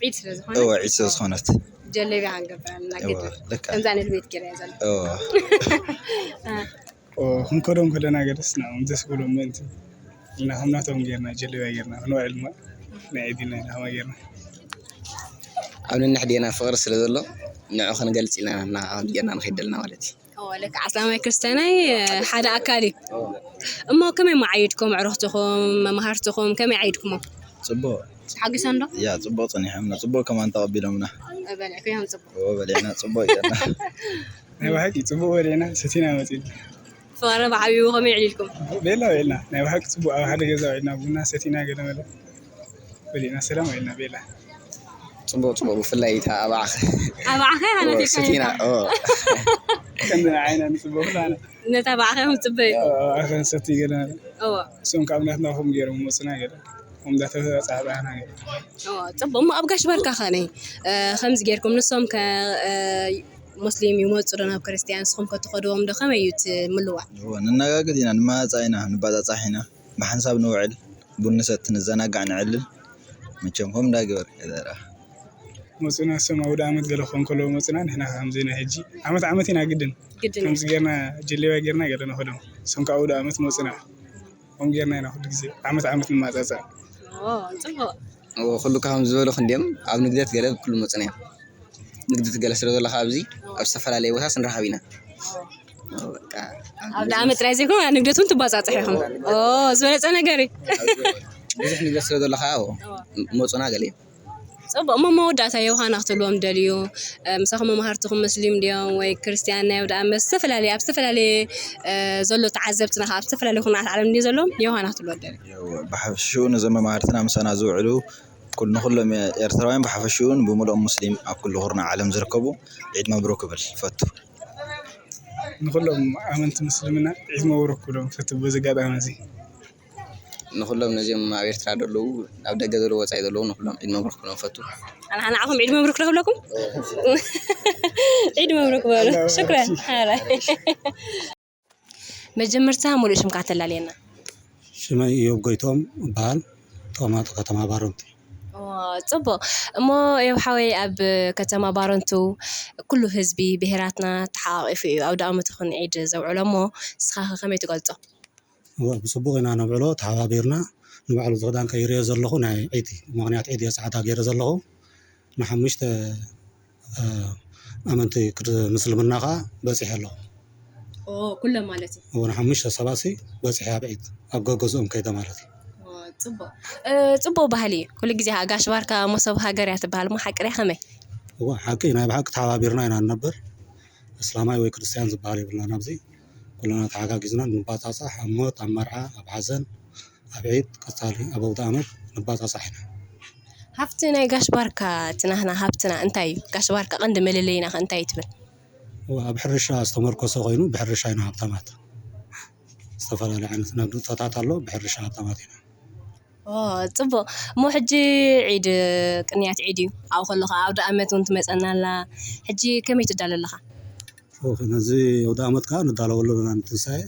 ዒድ ስለ ዝኾነ እወ ዒድ ስለ ዝኾነት ጀለብያ ክንገብር ኣለና ግድን ከምዛ ንልቤት ገይራ እያ ዘላ እወ ክንከዶም ከለና ገደስ ንዕኦም ደስ ክብሎም ምእንቲ ኢልና ከም ናቶም ጌርና ጀለብያ ጌርና ክንውዕል እሞ ናይ ዒድ ኢልና ኢና ከማ ጌርና ኣብ ነንሕድና ፍቕሪ ስለ ዘሎ ንዑ ክንገልፅ ኢልና ኢና ጌርና ንኸይድ ዘለና ማለት እዩ ለካ ኣስላማይ ክርስቲያናይ ሓደ ኣካል እዩ። እሞ ከመይ ዓይድኩም? ኣዕሩኽትኹም፣ መማህርትኹም ከመይ ዓይድኩሞ? ፅቡቅ። ሓጊሶም ዶ? ያ ፅቡቅ ፀኒሖምና፣ ፅቡቅ ከማን ተቐቢሎምና። በሊዕኩዮም ፅቡቅ። እዎ በሊዕና፣ ፅቡቅ ይገና። ናይ ብሓቂ ፅቡቅ በሊዕና ሰቲና መፂና። ፍቕረ ብዓብዩ ከመይ ኣዕሊልኩም? ቤላ ቤላ ናይ ብሓቂ ፅቡቅ ኣብ ሓደ ገዛ ውዒልና ቡና ሰቲና ገለ መለ በሊዕና ሰላም ውዒልና ቤላ። ፅቡቅ ፅቡቅ፣ ብፍላይ እታ ኣባዕኸ ኣባዕኸ ሃለፊ ሰቲና። ኦ፣ ከምዚ ንዓይና ንፅቡቅ ላነ ነታ ኣባዕኸ ከም ፅበዩ ኣባዕኸ ንሰቲ ገለ መለ እዎ እሶም ካብ ናትና ኹም ገይሮም መፅና ገለ ኹም እንዳተበፃዕፃዕና ገለ እዎ ፅቡቅ። እሞ ኣብ ጋሽ ባርካ ኸ ነይ ከምዚ ጌርኩም ንሶም ከ ሙስሊም ይመፁ ዶ ናብ ክርስትያን? ንስኹም ከ ትኸድዎም ዶ? ከመይ እዩ እቲ ምልዋጥ? እዎ፣ ንነጋገዝ ኢና፣ ንመፃፃእ ኢና፣ ንባፃፃሕ ኢና፣ ብሓንሳብ ንውዕል፣ ቡን ንሰቲ፣ ንዘናጋዕ፣ ንዕልል። መቸም ከም እንዳገበር ዘራ መፁና እሶም ኣውደ ዓመት ገለ ክኾን ከለዉ መፁና ንሕና ከምዚ ናይ ሕጂ ዓመት ዓመት ኢና ግድን ግድን ከምዚ ጌርና ጀሌባ ጌርና ገለ ንኸዶም እሶም ካብ ኣውደ ዓመት መፁና ከም ጌርና ኢና ኩሉ ግዜ ዓመት ዓመት ንማፃፃእ ኦ፣ ፅቡቅ። ኩሉ ከም ዝበሉ ክንዲኦም ኣብ ንግደት ገለ ኩሉ መፅና እዮም። ንግደት ገለ ስለ ዘለካ ኣብዚ ኣብ ዝተፈላለየ ቦታ ስንረሃብ ኢና። በቃ ኣብ ደኣ መጥራይ ዘይኮነ ኣብ ንግደት እውን ትባፃፅሑ ኢኹም። ኦ፣ ዝበለፀ ነገር እዩ። ብዙሕ ንግደት ስለ ዘለካ መፁና ገለ እዮም። ፅቡቅ። እሞ መወዳእታ ዮሃና ክትብልዎም ደልዩ? ምሳኹም መማህርትኹም መስሊም ድዮም ወይ ክርስትያን ናይ ኣውደ ኣመት? ዝተፈላለየ ኣብ ዝተፈላለየ ዘሎ ተዓዘብትና ኣብ ዝተፈላለየ ኩነታት ዓለም ድዩ ዘለዎም? ዮሃና ክትብልዎ ደልዩ? ብሓፈሽኡ ነዞም መማህርትና ምሳና ዝውዕሉ ኩል ንኩሎም ኤርትራውያን ብሓፈሽኡን ብምልኦም ሙስሊም ኣብ ኩሉ ኩርናዕ ዓለም ዝርከቡ ዒድ መብሩክ ክብል ይፈቱ። ንኩሎም ኣመንቲ ምስልምና ዒድ መብሩክ ክብሎም ፈቱ በዚ ኣጋጣሚ እዚ። ንኩሎም ነዚኦም ኣብ ኤርትራ ዘለዉ ኣብ ደገ ዘለዉ ወፃኢ ዘለዉ ንኩሎም ዒድ መብሩክ ክብሎም ፈቱ። ኣና ንዓኹም ዒድ መብሩክ ዶ ክብለኩም? ዒድ መብሩክ በሉ። ሽክረን። ሓራይ። መጀመርታ ሙሉእ ሽምካ ተላልየና። ሽመይ እዮብ ጎይቶም እበሃል። ተቐማጢ ከተማ ባረንቱ። ጽቡቕ። እሞ እዮብ ሓወይ ኣብ ከተማ ባረንቱ ኩሉ ህዝቢ ብሄራትና ተሓቋቒፉ እዩ ኣውደ ኣመት ይኹን ዒድ ዘውዕሎ እሞ ንስኻ ከ ከመይ ትገልጾ? እወ፣ ብፅቡቕ ኢና ነብዕሎ፣ ተሓባቢርና። ንባዕሉ እዚ ክዳን ቀይረዮ ዘለኹ ናይ ዒድ እዩ። ምኽንያት ዒድ እየ ፃዕዳ ገይረ ዘለኹ። ንሓሙሽተ ኣመንቲ ምስልምና ከዓ በፂሐ ኣለኹ። ኩሎም ማለት እዩ። እወ፣ ንሓሙሽተ ሰባሲ በፂሐ ኣብ ዒድ ኣብ ገገዝኦም ከይደ ማለት እዩ። ፅቡቕ። ፅቡቕ ባህሊ እዩ። ኩሉ ግዜ ከዓ ጋሽ ባርካ መሶብ ሃገር እያ ትበሃል እሞ ሓቂ ድያ ከመይ? እወ፣ ሓቂ ናይ ብሓቂ ተሓባቢርና ኢና ንነብር። እስላማይ ወይ ክርስትያን ዝበሃል የብልናን ኣብዚ። ኩልና ተሓጋጊዝና ንባፃፃሕ ኣብ ሞት፣ ኣብ መርዓ፣ ኣብ ሓዘን፣ ኣብ ዒድ ቀፃሊ ኣብ ኣውደ ኣመት ንባፃፃሕ ኢና። ሃፍቲ ናይ ጋሽ ባርካ እቲ ናህና ሃፍትና እንታይ እዩ? ጋሽ ባርካ ቀንዲ መለለይና ከ እንታይ እዩ ትብል? እወ፣ ኣብ ሕርሻ ዝተመርኮሰ ኮይኑ ብሕርሻ ኢና ሃብታማት። ዝተፈላለዩ ዓይነት ናብ ንጥፈታት ኣሎ ብሕርሻ ሃብታማት ኢና። ጽቡቕ። እሞ ሕጂ ዒድ ቅንያት ዒድ እዩ ኣብኡ ከሎ ከዓ ኣውደ ኣመት እውን ትመፀና ኣላ። ሕጂ ከመይ ትዳሎ ኣለኻ? ነዚ ኣውደ ኣመት ከዓ ንዳለወሉ ኣለና ንትንሳኤ።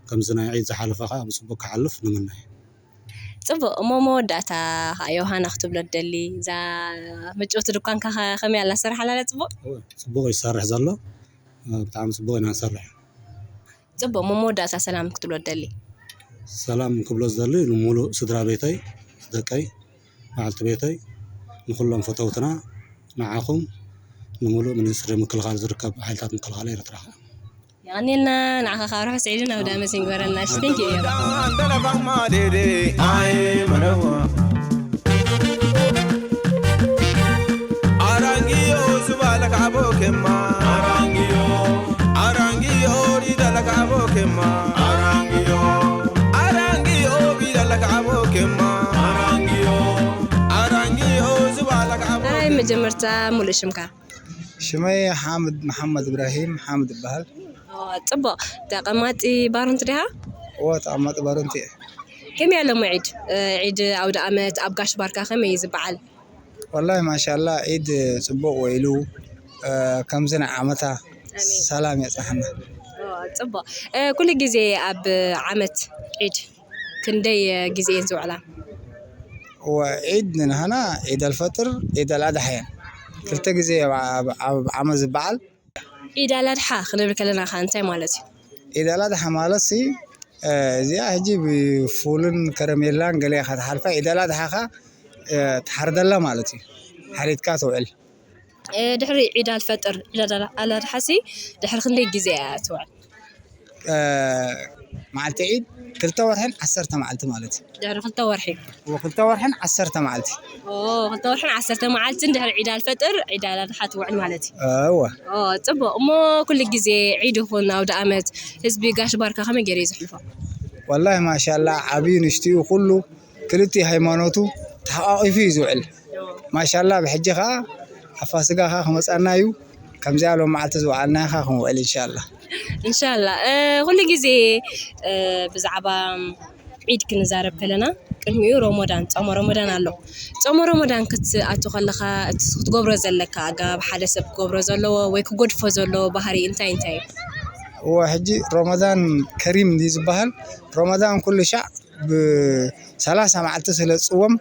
ከምዚ ናይ ዒድ ዝሓለፈ ከዓ ብፅቡቅ ክሓልፍ ንምነ። ፅቡቕ። እሞ መወዳእታ ከዓ ዮሃና ክትብሎ ትደሊ እዛ ምጭውቲ ድኳንካ ከ ከመይ ኣላ ሰራሕ ኣላ ጽቡቕ? ፅቡቅ ይሰርሕ ዘሎ። ብጣዕሚ ፅቡቅ ኢና ንሰርሕ። ፅቡቕ። እሞ መወዳእታ ሰላም ክትብሎ ትደሊ? ሰላም ክብሎ ዝደሊ ንሙሉእ ስድራ ቤተይ፣ ደቀይ፣ በዓልቲ ቤተይ፣ ንኩሎም ፈተውትና፣ ንዓኹም፣ ንሙሉእ ሚኒስትሪ ምክልኻል ዝርከብ ሓይልታት ምክልኻል ኤርትራ ከዓ። የቐንየልና። ንዓኻ ከዓ ርሑስ ዒድን ኣውደ ኣመት ይግበረልና። እሺ፣ thank you እዮም። Arangiyo zubalak abokema. Arangiyo. Arangiyo ridalak abokema. Arangiyo. Arangiyo bidalak abokema. Arangiyo. Arangiyo zubalak ኣራይ abokema. መጀመርታ ሙሉእ ሽምካ? ሽመይ ሓምድ መሓመድ እብራሂም ሓምድ ይበሃል። ጽቡቕ። ተቐማጢ ባረንቱ ዲኻ? እወ ተቐማጢ ባረንቱ እየ። ከመይ ኣሎ እሞ ዒድ? ዒድ ኣውደ ኣመት ኣብ ጋሽ ባርካ ከመይ እዩ ዝበዓል? ወላሂ ማሻላ ዒድ ጽቡቕ ወይሉ ከምዚ ናይ ዓመታ ሰላም የጽሓና። ጽቡቕ። ኩሉ ግዜ ኣብ ዓመት ዒድ ክንደይ ግዜ እየን ዝውዕላ? እወ ዒድ ንንሃና ዒድ ኣልፈጥር ዒድ ኣልኣድሓ እየን ክልተ ግዜ ኣብ ዓመት ዝበዓል። ዒድ ኣልኣድሓ ክንብል ከለና ከ እንታይ ማለት እዩ? ዒድ ኣልኣድሓ ማለት ሲ እዚኣ ሕጂ ብፉልን ከረሜላን ገለ ኢኻ ትሓልፋ። ዒድ ኣልኣድሓ ከ ትሓርደላ ማለት እዩ። ሓሪድካ ትውዕል። እ፣ ድሕሪ ዒድ ኣልፈጥር፣ ዒድ ኣል-፣ ኣልኣድሓሲ ድሕሪ ክንደይ ግዜ እያ ትውዕል? እ፣ መዓልቲ ዒድ ክልተ ወርሕን ዓሰርተ መዓልቲ ማለት እዩ። ድሕሪ ክልተ ወርሒ? እዎ፣ ክልተ ወርሕን ዓሰርተ መዓልቲ። ኦ፣ ክልተ ወርሕን ዓሰርተ መዓልትን ድሕሪ ዒድ ኣልፈጥር፣ ዒድ ኣልኣድሓ ትውዕል ማለት እዩ። እወ። ኦ፣ ጽቡቕ። እሞ ኩሉ ግዜ ዒድ ይኹን ኣውደ ኣመት ህዝቢ ጋሽ ባርካ ከመይ ገይሩ እዩ ዘሕልፎ? ወላሂ ማሻላ፣ ዓብዩ ንሽትኡ ኩሉ ክልቲኡ ሃይማኖቱ ተሓቋቒፉ እዩ ዝውዕል። ማሻላ፣ ብሕጂ ኸዓ ኣብ ፋሲጋ ኸዓ ክመፀና እዩ። ከምዚኣ ሎም መዓልቲ ዝወዓልናዮ ኸዓ ክንውዕል እንሻላ። እንሻላ። እ፣ ኩሉ ግዜ፣ እ፣ ብዛዕባ ዒድ ክንዛረብ ከለና ቅድሚኡ ሮሞዳን፣ ጾመ ሮሞዳን ኣሎ። ጾመ ሮሞዳን ክትኣቱ ከለኻ እቲ ክትገብሮ ዘለካ ኣገባብ፣ ሓደ ሰብ ክገብሮ ዘለዎ ወይ ክገድፎ ዘለዎ ባህሪ እንታይ እንታይ እዩ? እወ፣ ሕጂ ሮመዳን ከሪም ድዩ ዝበሃል? ሮመዳን ኩሉ ሻዕ ብሰላሳ መዓልቲ ስለ ዝጽወም፣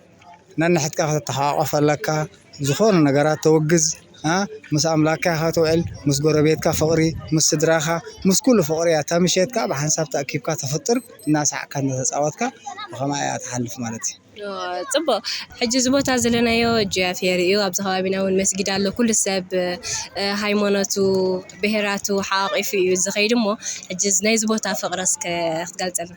ነንሕድካ ከተተሓቋቆፍ ኣለካ። ዝኾኑ ነገራት ተወግዝ፣ እ፣ ምስ ኣምላክካ ኢኻ ትውዕል፣ ምስ ጎረቤትካ ፍቕሪ፣ ምስ ስድራኻ፣ ምስ ኩሉ ፍቕሪ እያ። እታ ምሸት ከኣ ብሓንሳብ ተኣኪብካ ተፍጥር፣ እናሰሓቕካ እናተጻወትካ ብኸምኣ እያ ትሓልፍ ማለት እዩ። ኦ፣ ጽቡቕ። ሕጂ እዚ ቦታ ዘለናዮ ጃፍየር እዩ። ኣብዚ ከባቢና እውን መስጊድ ኣሎ። ኩሉ ሰብ፣ እ፣ ሃይማኖቱ፣ ብሄራቱ ሓቋቒፉ እዩ ዝኸይድ እሞ፣ ሕጂ እዚ ናይዚ ቦታ ፍቕሪ እስከ ክትገልጸልና?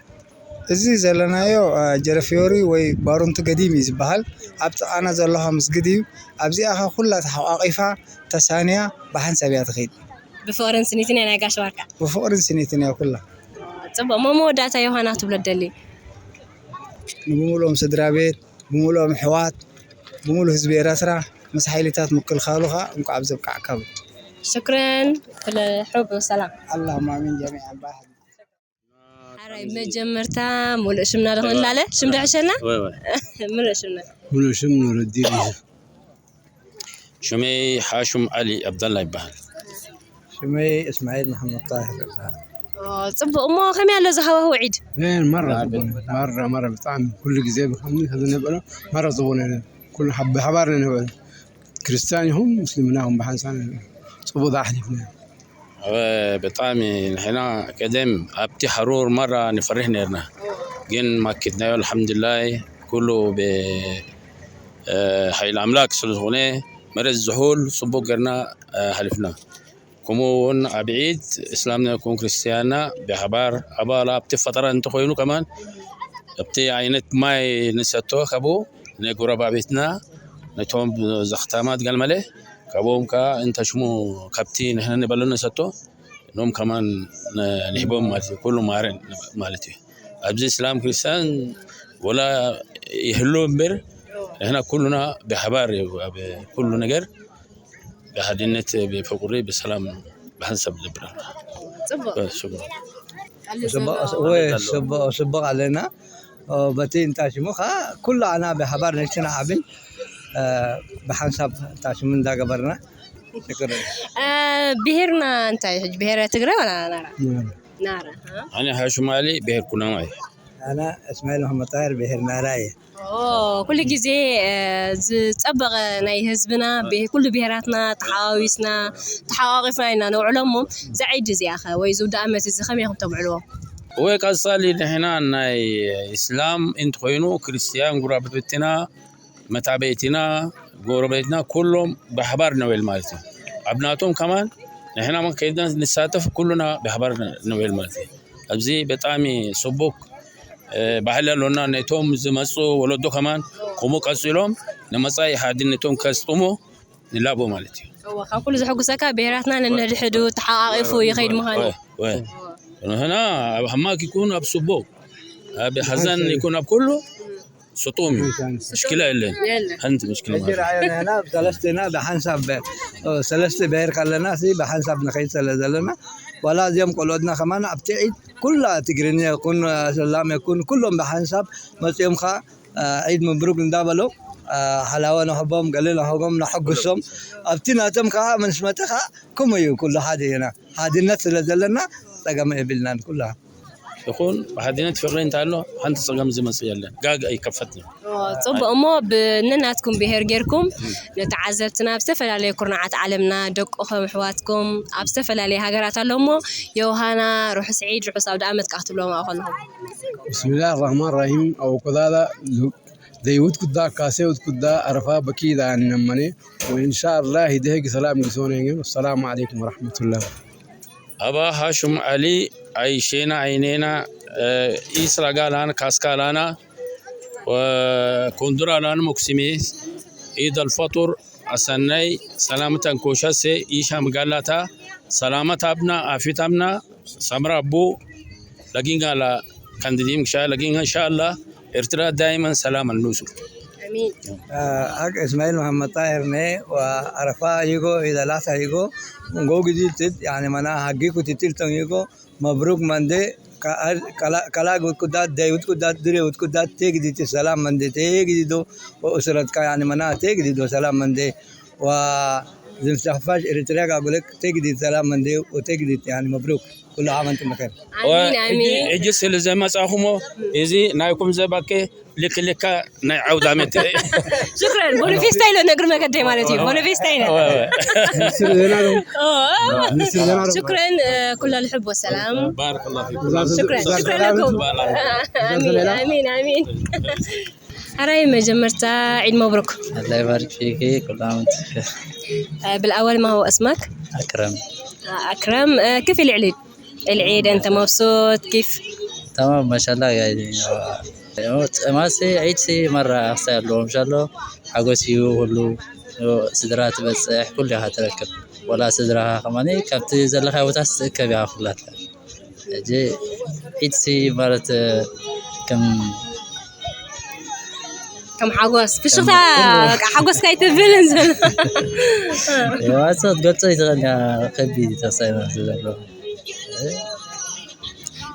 እዚ ዘለናዮ፣ እ፣ ጀረፊዮሪ ወይ ባሩንቲ ገዲም እዩ ዝበሃል። ኣብ ጥቓና ዘሎ ኸዓ መስጊድ እዩ። ኣብዚኣ ኸዓ ኩላ ተሓቋቒፋ፣ ተሳንያ፣ ብሓንሳብ እያ ትኸይድ። ብፍቕርን ስኒትን እያ ናይ ጋሽ ባርካ። ብፍቕርን ስኒትን እያ ኩላ። ጽቡቕ። እሞ መወዳእታ ዮሃና ትብሎ ትደሊ? ንምሉኦም ስድራ ቤት፣ ብምሉኦም ኣሕዋት፣ ብምሉእ ህዝቢ ኤረትራ፣ ምስ ሓይልታት ምክልኻሉ ኸዓ እንቋዕ ኣብዚ ኣብቅዓካ እብል። ሽክረን፣ ኩለ ሕቡብ ሰላም። ኣላሁማ ኣሚን ጀሚዓን ባህ። ሓራይ መጀመርታ ሙሉእ ሽምና ዶ ክንላለ? ሽም ዶ ሕሸና? ወይ፣ ወይ። ሙሉእ ሽምና። ሙሉእ ሽም ኑረዲን እዩ። ሽመይ ሓሹም ዓሊ ኣብደላ ይበሃል። ሽመይ እስማዒል መሓመድ ጣሂር ይበሃል። ኦ፣ ጽቡቕ። እሞ ከመይ ኣሎ እዚ ሃዋህው ዒድ? እ፣ መራ፣ መራ፣ መራ፣ ብጣዕሚ ኩሉ ግዜ ብኸምዚ ከዝነበረ መራ ጽቡቕ ነይሩ። ኩሉ ሓብ-፣ ብሓባር ነይሩ። ክርስትያን ይኹን ምስልምና ይኹን ብሓንሳብ ነይሩ። ጽቡቕ ኣሕሊፍና። እወ፣ ብጣዕሚ ንሕና ቀደም ኣብቲ ሓሩር መራ ንፈርሕ ነርና፣ ግን ማኪትናዮ ኣልሓምዱሊላይ ኩሉ ብ-፣ እ፣ ሓይሊ ኣምላክ ስለ ዝኾነ መሬት ዝሑል ጽቡቅ ገርና፣ እ፣ ሓሊፍና። ከምኡ እውን ኣብ ዒድ እስላምና ይኹን ክርስትያንና ብሓባር ኣባል ኣብቲ ፈጠራ እንተኾይኑ ከማን ኣብቲ ዓይነት ማይ ንሰቶ ካብኡ ንጎረባብትና ነቶም ዘኽታማት ጋልመለ ካብኦም ከኣ እንተ ሽሙ ካብቲ ንሕና ንበሎ ንሰቶ ኖም ከማን ነ-፣ ንህቦም ማለት እዩ። ኩሉ ማረን ማለት እዩ። ኣብዚ እስላም ክርስቲያን ወላ ይህሉ እምበር ንሕና ኩሉና ብሓባር እዩ ኣብ ኩሉ ነገር ብሓድነት፣ ብፍቕሪ፣ ብሰላም፣ ብሓንሳብ ዝነብር። ጽቡቕ። እ፣ ሽጉር። ጽቡቕ፣ ወይ ጽቡቕ፣ ጽቡቕ ኣለና። ኦ፣ በቲ እንታይ ሽሙ ኸዓ ኩሉ ኣና ብሓባር ንእሽትን ዓብን፣ እ፣ ብሓንሳብ እንታይ ሽሙ እንዳገበርና ሽግር የለን። እ፣ ብሄርና እንታይ እዩ ሕጂ? ብሄረ ትግረ ወላ ናራ? ናራ። ናራ፣ እ? ኣነ ሃሽም ዓሊ ብሄር ኩናማ እየ። ኣነ እስማኤል መሐመድ ጣሂር ብሄር ናራ እየ። ኦ፣ ኩሉ ግዜ፣ እ፣ ዝጸበቐ ናይ ህዝብና፣ ብሄ-፣ ኩሉ ብሄራትና ተሓዋዊስና፣ ተሓቋቒፍና ኢና ነውዕሎ እሞ፣ እዛ ዒድ እዚኣ ኸ ወይ እዚ ውዳእ ዓመት እዚ ከመይ ኢኹም ተምዕልዎ? ወይ ቀጻሊ ንሕና ናይ እስላም እንተኾይኑ ክርስትያን ጉራብትና፣ መታበይትና፣ ጎረቤትና ኩሎም ብሓባር ንውዕል ማለት እዩ። ኣብ ናቶም ከማን ንሕና እውን ከይድና ንሳተፍ ኩሉና ብሓባር ንውዕል ማለት እዩ። ኣብዚ ብጣዕሚ ጽቡቅ፣ እ፣ ባህሊ ኣሎና። ነቶም ዝመጹ ወለዶ ከማን ከምኡ ቀጺሎም ንመጻኢ ሓድነቶም ከስጥሙ ንላቦ ማለት እዩ። እወ፣ ካብ ኩሉ ዘሐጉሰካ ብሄራትና ነንሕድሕዱ ተሓቃቂፉ ይኸይድ ምዃኑ እዩ። እወ፣ እወ። ንሕና ኣብ ሕማቅ ይኩን ኣብ ጽቡቅ፣ ኣብ ሓዘን ይኩን ኣብ ኩሉ ስጡም እዩ። ምሽክላ የለን። የለን። ሓንቲ ምሽክላ ሕጂ ማለት እዩ። ረኣዮ ንሕና ሰለስትና ብሓንሳብ፣ እ፣ ሰለስተ ብሄር ከለና ሲ ብሓንሳብ ንኸይድ ስለ ዘለና፣ ዋላ እዚኦም ቆልኦትና ከማን ኣብቲ ዒድ ኩላ ትግርኛ ይኹን፣ ሰላም ይኹን፣ ኩሎም ብሓንሳብ መጺኦም ኸኣ፣ እ፣ ዒድ ምብሩክ እንዳበሎም፣ እ፣ ሓላዋ ንህቦም፣ ገለ ንህቦም፣ ነሐጉሶም። ኣብቲ ናቶም ከኣ ምስ መጸ ኸኣ ከምኡ እዩ፣ ኩሉ ሓደ ኢና። ሓድነት ስለ ዘለና ጸገም የብልናን ኩላ። ይኹን ብሓድነት ፍቕሪ እንተኣሎ ሓንቲ ጸገም ዝመጽእ የለን። ጋግ ኣይከፈትን። ኦ፣ ጽቡቕ። እሞ ብነናትኩም ብሄር ጌርኩም ንተዓዘብትና ኣብ ዝተፈላለየ ኩርናዓት ዓለምና ደቅኹም ኣሕዋትኩም ኣብ ዝተፈላለየ ሃገራት ኣሎ እሞ ዮሃና ርሑስ ዒድ ርሑስ ኣውደ ዓመት ከኣ ክትብሎም ከለኹም። ብስሚላህ ራህማን ራሂም። ኣብ ኣቆጻጽራ ዝ-፣ ዘይውት ኩዳ ካሴውት ኩዳ ኣረፋ በኪዳ ንነመኔ። ወኢንሻአላህ ይደህግ ሰላም ግሶነ። ወሰላሙ አለይኩም ወረሕመቱላህ። Aba Hashim Ali, Aishena Ainena, eh, Isra Galan, Kaska Lana, eh, Kundura Lan Muksimi, Eid al-Fitr, Asanai, Salamatan Koshase, Isham Galata, Salamat Abna, Afit Abna, Samra Abu, Lagingala, Kandidim Sha, Laging Inshallah, Ertra Diamond, Salam and Nusur. Amin. Ak Ismail Muhammad Tahir ne, wa Arafa yugo, Idalasa yugo, Ngogi Tiltit, yani mana, Hagiku Titilton yugo, Mabruk Mande, ka-, kala, kala gut kudat, de ut kudat, dire ut kudat, tegdi te salam mande, tegdi do, o usrat ka, yani mana, tegdi do salam mande, wa zimstahfaj Eritrea ga gulek, tegdi salam mande, o tegdi te, yani mabruk. كل عام وانتم بخير. አሚን አሚን። ሕጂ ስለ ዘመጻኹሞ እዚ ናይኩም ዘባከ ልክልካ ናይ ዓውደ ዓመት። ሽክረን። ቦኒፌስታ ኢለ ነግር መገደይ ማለት እዩ። ቦኒፌስታ ኢለ። ሚኒስትር ዜና ነው። ኦ። ሚኒስትር ዜና ነው። ሽክረን፣ እ፣ ኩላ ልሕብ ወሰላም። ባረከላሁ ፊኩም። ሽክረን። ሽክረን ለኩም። አሚን አሚን አሚን። ሕራይ መጀመርታ ዒድ መብሩክ። الله يبارك فيك، كل عام وانت بخير. بالأول، ما هو اسمك؟ أكرم. أكرم، كيف العيد؟ العيد أنت مبسوط؟ كيف؟ تمام، ما شاء الله، قاعدين. ما سي عيد سي مرة أحسن له، إن شاء الله. حقوسيو كله، ስድራ ትበፅሕ ኩሉ ኢኻ ትረክብ። ወላ ስድራኻ ከማኒ ካብቲ ዘለኻዮ ቦታ ትእከብ ኢኻ ኩላትካ። ሕጂ ዒድሲ ማለት ከም ከም ሓጎስ ፍሽኽታ፣ በቃ ሓጎስካ ኣይትብልን ዘሎ። የዋሶ ክትገልጾ ይትኽእል እያ፣ ከቢድ እዩ ተሳኢና ዘሎ።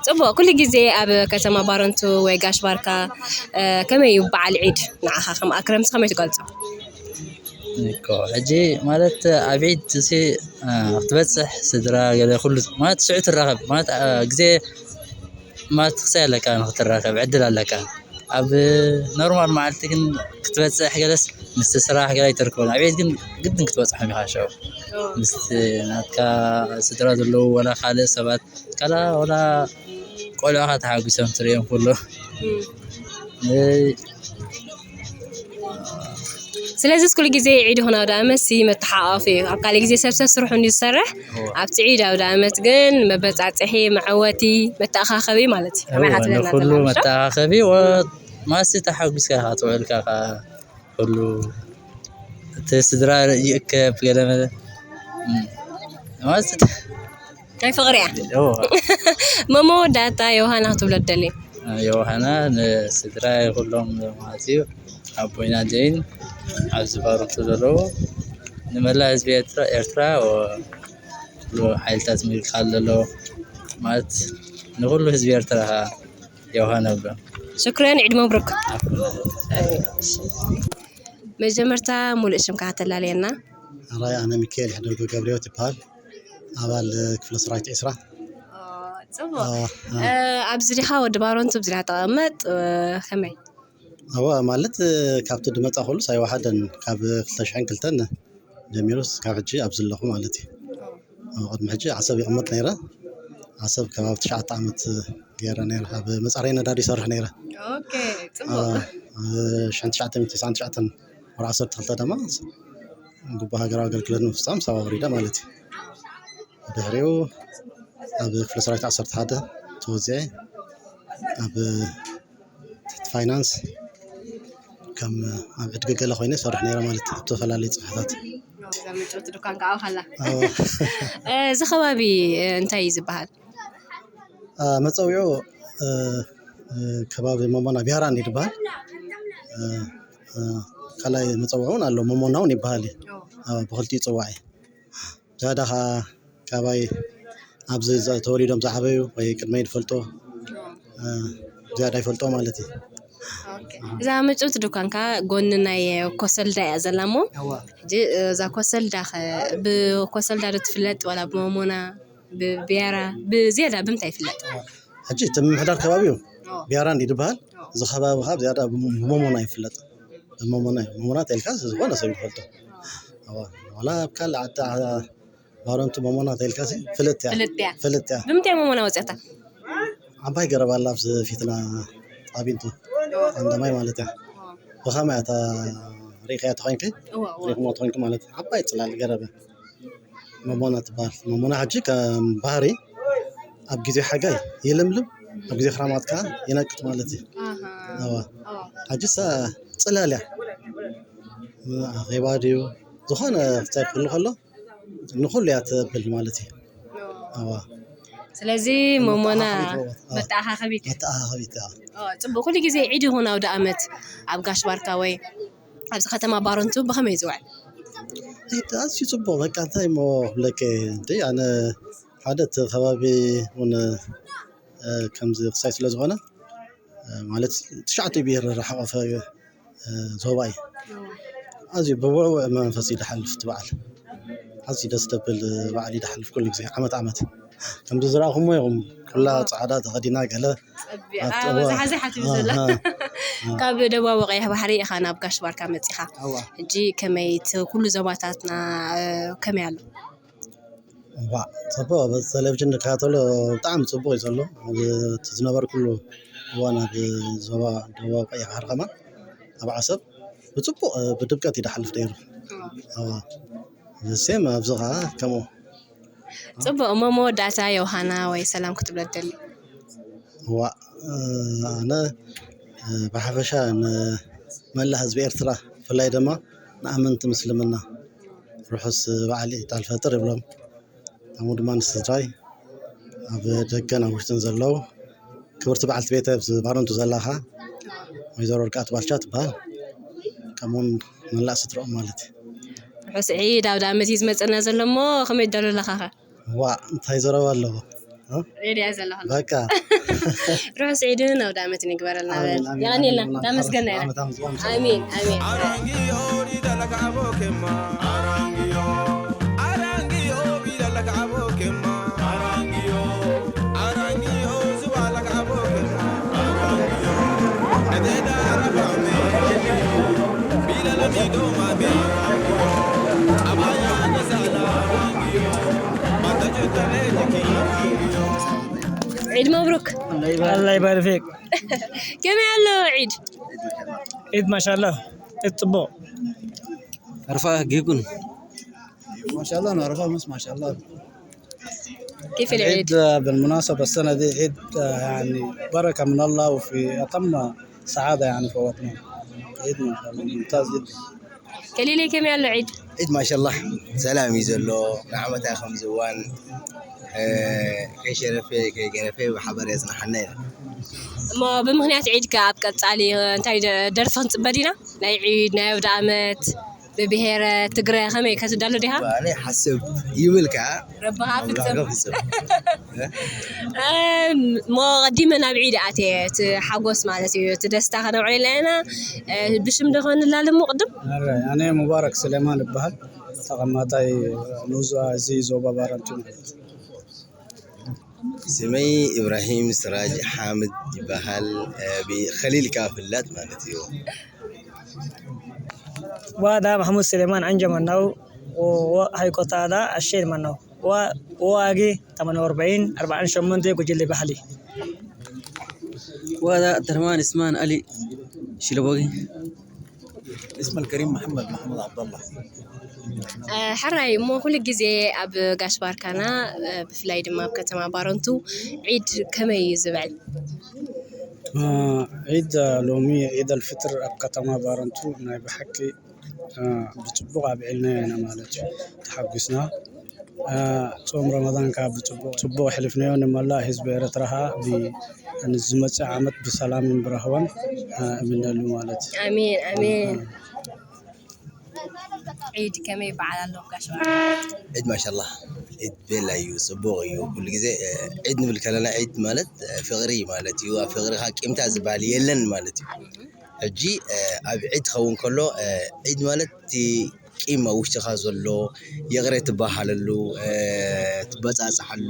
ጽቡቕ፣ ኩሉ ግዜ ኣብ ከተማ ባረንቱ ወይ ጋሽ ባርካ፣ እ፣ ከመይ እዩ በዓል ዒድ ንዓኻ ከም ኣክረምሲ ከመይ ትገልጾ? እኮ፣ ሕጂ ማለት ኣብ ዒድ ሲ፣ እ፣ ክትበጽሕ ስድራ ገለ ኩሉ ማለት ሽዑ ትራኸብ ማለት፣ እ፣ ግዜ ማለት ክሳይ ኣለካ ንክትራኸብ ዕድል ኣለካ። ኣብ ኖርማል መዓልቲ ግን ክትበጽሕ ገለስ ምስቲ ስራሕ ገለ ኣይተርክቦን። ኣብ ዒድ ግን ግድን ክትበጽሖም ኢኻ ሽዑ። ምስቲ ናትካ ስድራ ዘለዉ ወላ ካልእ ሰባት፣ ካላ ወላ ቆልዑኻ ተሓጒሶም ትርእዮም ኩሉ። እም። እ፣ ስለዚ ኩሉ ግዜ ዒድ ይኹን ኣውደ ዓመት ሲ መተሓቋቋፊ እዩ። ኣብ ካልእ ግዜ ሰብ ሰብ ስርሑ እንድዩ ዝሰርሕ፣ እወ። ኣብቲ ዒድ ኣውደ ዓመት ግን መበጻጽሒ፣ መዐወቲ፣ መተኣኻኸቢ ማለት እዩ። ከመይ እወ፣ ኢኻ ትብለና ንኹሉ ዘለኻ፣ ምሽ ዶ? መተኣኻኸቢ፣ ወ-፣ ማሲ ተሓጒስካ ኢኻ ትውዕል፣ ካኻ ኩሉ እቲ ስድራ ይእከብ፣ ገለ መለ፣ እም፣ ማሲ ተ-፣ ናይ ፍቕሪ እያ። እወ። መመወዳእታ ዮሃና ክትብሎ ትደሊ? ዮሃና ንስድራይ ኩሎም ማለት እዩ፣ ኣቦይን ኣደይን ኣብዚ ባረንቱ ዘለዉ፣ ንመላእ ህዝቢ ኤርትራ፣ ኤርትራ፣ ወ-፣ ኩሉ ሓይልታት ምክልኻል ዘሎ ማለት ንኩሉ ህዝቢ ኤርትራ ዮሃና እብሎ። ሽክረን፣ ዒድ መብሩክ። መጀመርታ ሙሉእ ሽምካ ከተላለየና? ኣራይ፣ ኣነ ሚካኤል ሕደጎ ገብረህይወት ይበሃል። ኣባል ክፍለ ሰራዊት ዒስራ። ኦ፣ ጽቡቕ። አ፣ አ። እ፣ ኣብዚ ዲኻ ወዲ ባሮንቱ፣ ኣብዚ ዲኻ ተቐመጥ፣ እ፣ ከመይ? እወ፣ ማለት፣ እ፣ ካብቲ ድመጻ ኩሉስ ኣይወሓደን። ካብ ክልተ ሽሕን ክልተን ጀሚሩ እስካብ ሕጂ ኣብዚ ኣለኹ ማለት እዩ። ኣብ ቅድሚ ሕጂ ዓሰብ ይቕመጥ ነይረ። ዓሰብ ከባቢ ትሽዓተ ዓመት ገይረ ነይረ። ኣብ መጻረይ ነዳዲ ይሰርሕ ነይረ። ኦኬ፣ ጽቡቕ። ኣብ ሽሕን ትሽዓተ ሚእቲ ተስዓን ትሽዓተን ወርሒ ዓሰርተ ክልተ ድማ ግቡእ ሃገራዊ ኣገልግሎት ንምፍጻም ሳዋ ወሪደ ማለት እዩ። ድሕሪኡ ኣብ ክፍለ ሰራዊት ዓሰርተ ሓደ ተወዚዐ። ኣብ ትሕቲ ፋይናንስ ከም ኣብ ዕድጊ ገለ ኮይነ ይሰርሕ ነይረ ማለት እዩ፣ ኣብ ዝተፈላለዩ ጽፍሕታት። እዛ ምጭውቲ ድኳን ከዓ ኣብኻላ። ኣዎ። እ፣ እዚ ከባቢ፣ እ፣ እንታይ እዩ ዝበሃል? እ፣ መጸውዒኡ፣ እ፣ እ፣ ከባቢ መሞና ቢሃራን እዩ ዝበሃል። እ፣ እ፣ ካልኣይ መጸውዒ እውን ኣሎ፣ መሞና እውን ይበሃል እዩ። ኦ። እ፣ ብኽልቲኡ ይጽዋዕ እዩ። ዝያዳ ኸዓ ካባይ ኣብዚ ዘ-፣ ተወሊዶም ዝዓበዩ ወይ ቅድመይ ዝፈልጦ፣ እ፣ ዝያዳ ይፈልጦ ማለት እዩ። ኦኬ። እዛ ምጭውቲ ድኳንካ ጎኒ ናይ ኮሰልዳ እያ ዘላ እሞ፣ እዋ። ሕጂ እዛ ኮሰልዳ ኸ፣ ብኮሰልዳ ዶ ትፍለጥ ዋላ ብመሞና፣ ብቢያራ፣ ብዝያዳ ብምንታይ ይፍለጥ? ሕጂ እቲ ምምሕዳር ከባቢ እዩ። ኦ። ቢያራ እንዲ ዝበሃል፣ ኦ። እዚ ከባቢ ካብ ዝያዳ ብመ-፣ ብመሞና ይፍለጥ። ብመሞና እዩ። መሞና ተልካ ዝኾነ ሰብ ይፈልጦ። ኦ። እዋ። ዋላ ኣብ ካልእ ዓዲ፣ ዓ-፣ ባረንቱ መሞና ተልካ ሲ ፍልጥ እያ። ፍልጥ እያ። ፍልጥ እያ። ብምንታይ መሞና ወፂኣታ? ዓባይ ገረብ ኣላ ኣብዚ ፊትና ጣቢንቱ። ኦ። ቀንደማይ ማለት እያ። ኦ። ብኸመይ እታ ርኢኻያ ተኾይንኪ? ሪእኹሞ ተኾይንኩ ማለት ዓባይ ፅላል ገረበ መሞና ትበሃል። መሞና ሕጂ ከም ባህሪ ኣብ ግዜ ሓጋይ ይልምልም፣ ኣብ ግዜ ክራማት ከዓ ይነቅጥ ማለት እዩ። ሕጂ እሳ ፅላል እያ። ኣኼባ ድዩ ዝኾነ ክሳይ ክህሉ ከሎ ንኹሉ እያ ተብል ማለት እዩ። እዋ። ስለዚ መሞና መተኣኻኸቢት እያ። መተኣኻኸቢት እያ። መተኣኻኸቢት እያ። ኦ፣ ጽቡቕ። ኩሉ ግዜ ዒድ ይኹን ኣውደ ኣመት ኣብ ጋሽ ባርካ ወይ ኣብዚ ከተማ ባረንቱ ብኸመይ ዝውዕል? ኣዝዩ ጽቡቕ። በቃ እንታይ እሞ ክብለኪ፣ እንደ ኣነ ሓደ እቲ ከባቢ እውን፣ እ፣ ከምዚ ክሳይ ስለ ዝኾነ፣ እ፣ ማለት ትሽዓተ ብሄር ዝሓቖፈ፣ እ፣ ዞባ እዩ። ኣዝዩ ብውዕውዕ መንፈስ እዩ ዝሓልፍ እቲ በዓል። ኣዝዩ ደስ ዘብል በዓል እዩ ዝሓልፍ ኩሉ ግዜ ዓመት ዓመት። ከምዚ ዝረኣኹሞ ኢኹም ኩላ ጻዕዳ ተኸዲና ገለ ጸቢቓ ኣትዋ። በዛ ሓዚ ሓቲቡ ኣሃ፣ ዘላ። ኣሃ። ካብ ደቡባዊ ቀይሕ ባሕሪ ኢኻ ናብ ጋሽ ባርካ መጺኻ። እዋ። ሕጂ ከመይ እቲ ኩሉ ዞባታትና፣ እ፣ ከመይ ኣሎ? እዋ፣ ጽቡቕ። በዚ ቴሌቪዥን ንከታተሎ ብጣዕሚ ጽቡቕ እዩ ዘሎ። ኣብ እቲ ዝነበርኩሉ እዋን ኣብ ዞባ ደቡባዊ ቀይሕ ባሕሪ ከማን ኣብ ዓሰብ ብጽቡቕ፣ እ፣ ብድምቀት እዩ ዝሓልፍ ነይሩ። እዋ። እዋ። ሴም ኣብዚ ኸዓ ከምኡ። ጽቡቕ። እሞ መወዳእታ ዮሃና ወይ ሰላም ክትብሎ ትደሊ? እዋ፣ እ፣ ኣነ፣ እ፣ ብሓፈሻ ንመላእ ህዝቢ ኤርትራ ብፍላይ ድማ ንኣመንቲ ምስልምና ርሑስ በዓል ዒድ ኣልፈጥር ይብሎም። ከምኡ ድማ ንስድራይ ኣብ ደገን ኣብ ውሽጥን ዘለዉ፣ ክብርቲ በዓልቲ ቤተይ ኣብዚ ባረንቱ ዘላ ኸኣ ወይዘሮ ወርቅኣት ባልቻ ትበሃል። ከምኡውን መላእ ስድራኦም ማለት እዩ። ርሑስ ዒድ ኣውደ ኣመት እዩ ዝመጸና ዘሎ እሞ ከመይ ትደሉ ኣለኻ ኸ? ዋእ እንታይ ዘረባ ኣለዎ? እ? ዒድ እያ ዘለኻ። በቃ። ርሑስ ዒድን ኣውደ ኣመትን ይግበረልና በል። ኣሜን፣ ኣሜን፣ የቐንየልና። ኣሜን። እንዳመስገና ኢና። ዓመት ዓመት ዓመት ዓመት። ኣሜን፣ ኣሜን። Arangiyo, bidala kabo kema. Arangiyo, arangiyo, bidala kabo kema. Arangiyo, arangiyo, zubala kabo kema. Arangiyo, ededa arabame. Bidala mido mame. Abaya nasala. Mata jutale jiki. Arangiyo. ዒድ መብሩክ። ኣላህ ይባርክ ፊክ። ከመይ ኣሎ ዒድ? ዒድ ማሻላ፣ ዒድ ጽቡቕ። ኣረፋ ጌጉን። ማሻላ ነው፣ ኣረፋ መስ ማሻላ። كيف العيد؟ العيد بالمناسبة السنة دي عيد، آه، يعني بركة من الله وفي أتم سعادة يعني فوتنا. عيد ما شاء الله ممتاز جدا. ከሊለይ ከመይ ኣሎ ዒድ? ዒድ ማሻላ ሰላም እዩ ዘሎ። ንዓመታ ከምዚ እዋን፣ እ፣ ከይሸረፈ ከይገረፈ ብሓባር የጽንሓና ኢና። እሞ ብምኽንያት ዒድ ከ ኣብ ቀጻሊ እንታይ ደ-፣ ደርፊ ክንጽበ ዲና? ናይ ዒድ፣ ናይ ኣውደ ኣመት፣ ብብሄረ ትግረ ከመይ ከትዳሎ ዲኻ? ኣነ ሓስብ ይብል ከኣ ረብኻ ኣምላኽ ፍጽም። ፍጽም። እም፣ እሞ ቀዲመ ናብ ዒድ ኣትየ፣ እቲ ሓጎስ ማለት እዩ፣ እቲ ደስታ ከነውዕለልና ኢና። እ፣ ብሽም ዶ ከንላለ እሞ ቅድም? ኣረ፣ ኣነ ሙባረክ ስሌማን እበሃል። ተቐማጣይ ንኡዝ እዚ ዞባ ባረንቱ ማለት እዩ። ስመይ ኢብራሂም ስራጅ ሓምድ ይበሃል። እ፣ ብኸሊል ከኣ ፍላጥ ማለት እዩ። ዋዳ ማሕሙድ ስሌማን ዓንጀ መናው፣ ወ-፣ ወ-፣ ሃይኮታዳ ኣሼድ መናው። ዋ-፣ ዋጊ ተማንያ ወኣርባዒን ኣርባዓን ሸሞንተ ጉጅለ ባሕሊ። ዋዳ ተርማን እስማን ኣሊ ሽለቦጊ። እስመ ኣልከሪም መሓመድ መሓመድ ዓብደላ። እ፣ ሕራይ እሞ ኩሉ ግዜ ኣብ ጋሽ ባርካና፣ እ፣ ብፍላይ ድማ ኣብ ከተማ ባረንቱ ዒድ ከመይ እዩ ዝብዕል? እ፣ ዒድ ሎሚ ዒድ ኣልፍጥር ኣብ ከተማ ባረንቱ ናይ ብሓቂ፣ እ፣ ብጽቡቕ ኣብዒልናዮ ኢና ማለት እዩ። ተሓጒስና። እ፣ ጾም ረመዳን ከኣ ብጽቡቕ፣ ጽቡቕ ኣሕሊፍናዮ። ንመላእ ህዝቢ ኤርትራ ከኣ ብ-፣ ንዝመጽእ ዓመት ብሰላምን ብራህዋን፣ እ፣ እምነሉ ማለት እዩ። ኣሜን፣ ኣሜን። ዒድ ከመይ በዓል ኣለኩም ጋሽ ባርካ? ዒድ ማሻላ፣ ዒድ ቤላ እዩ፣ ጽቡቕ እዩ። ኩሉ ግዜ፣ እ፣ ዒድ ንብል ከለና ዒድ ማለት፣ እ፣ ፍቕሪ ማለት እዩ። ኣብ ፍቕርኻ ቂምታ ዝበሃል የለን ማለት እዩ። ሕጂ፣ እ፣ ኣብ ዒድ ክኸውን ከሎ፣ እ፣ ዒድ ማለት እቲ ቂም ኣብ ውሽጥኻ ዘሎ ይቕረ ትበሃለሉ፣ እ፣ ትበጻጻሓሉ፣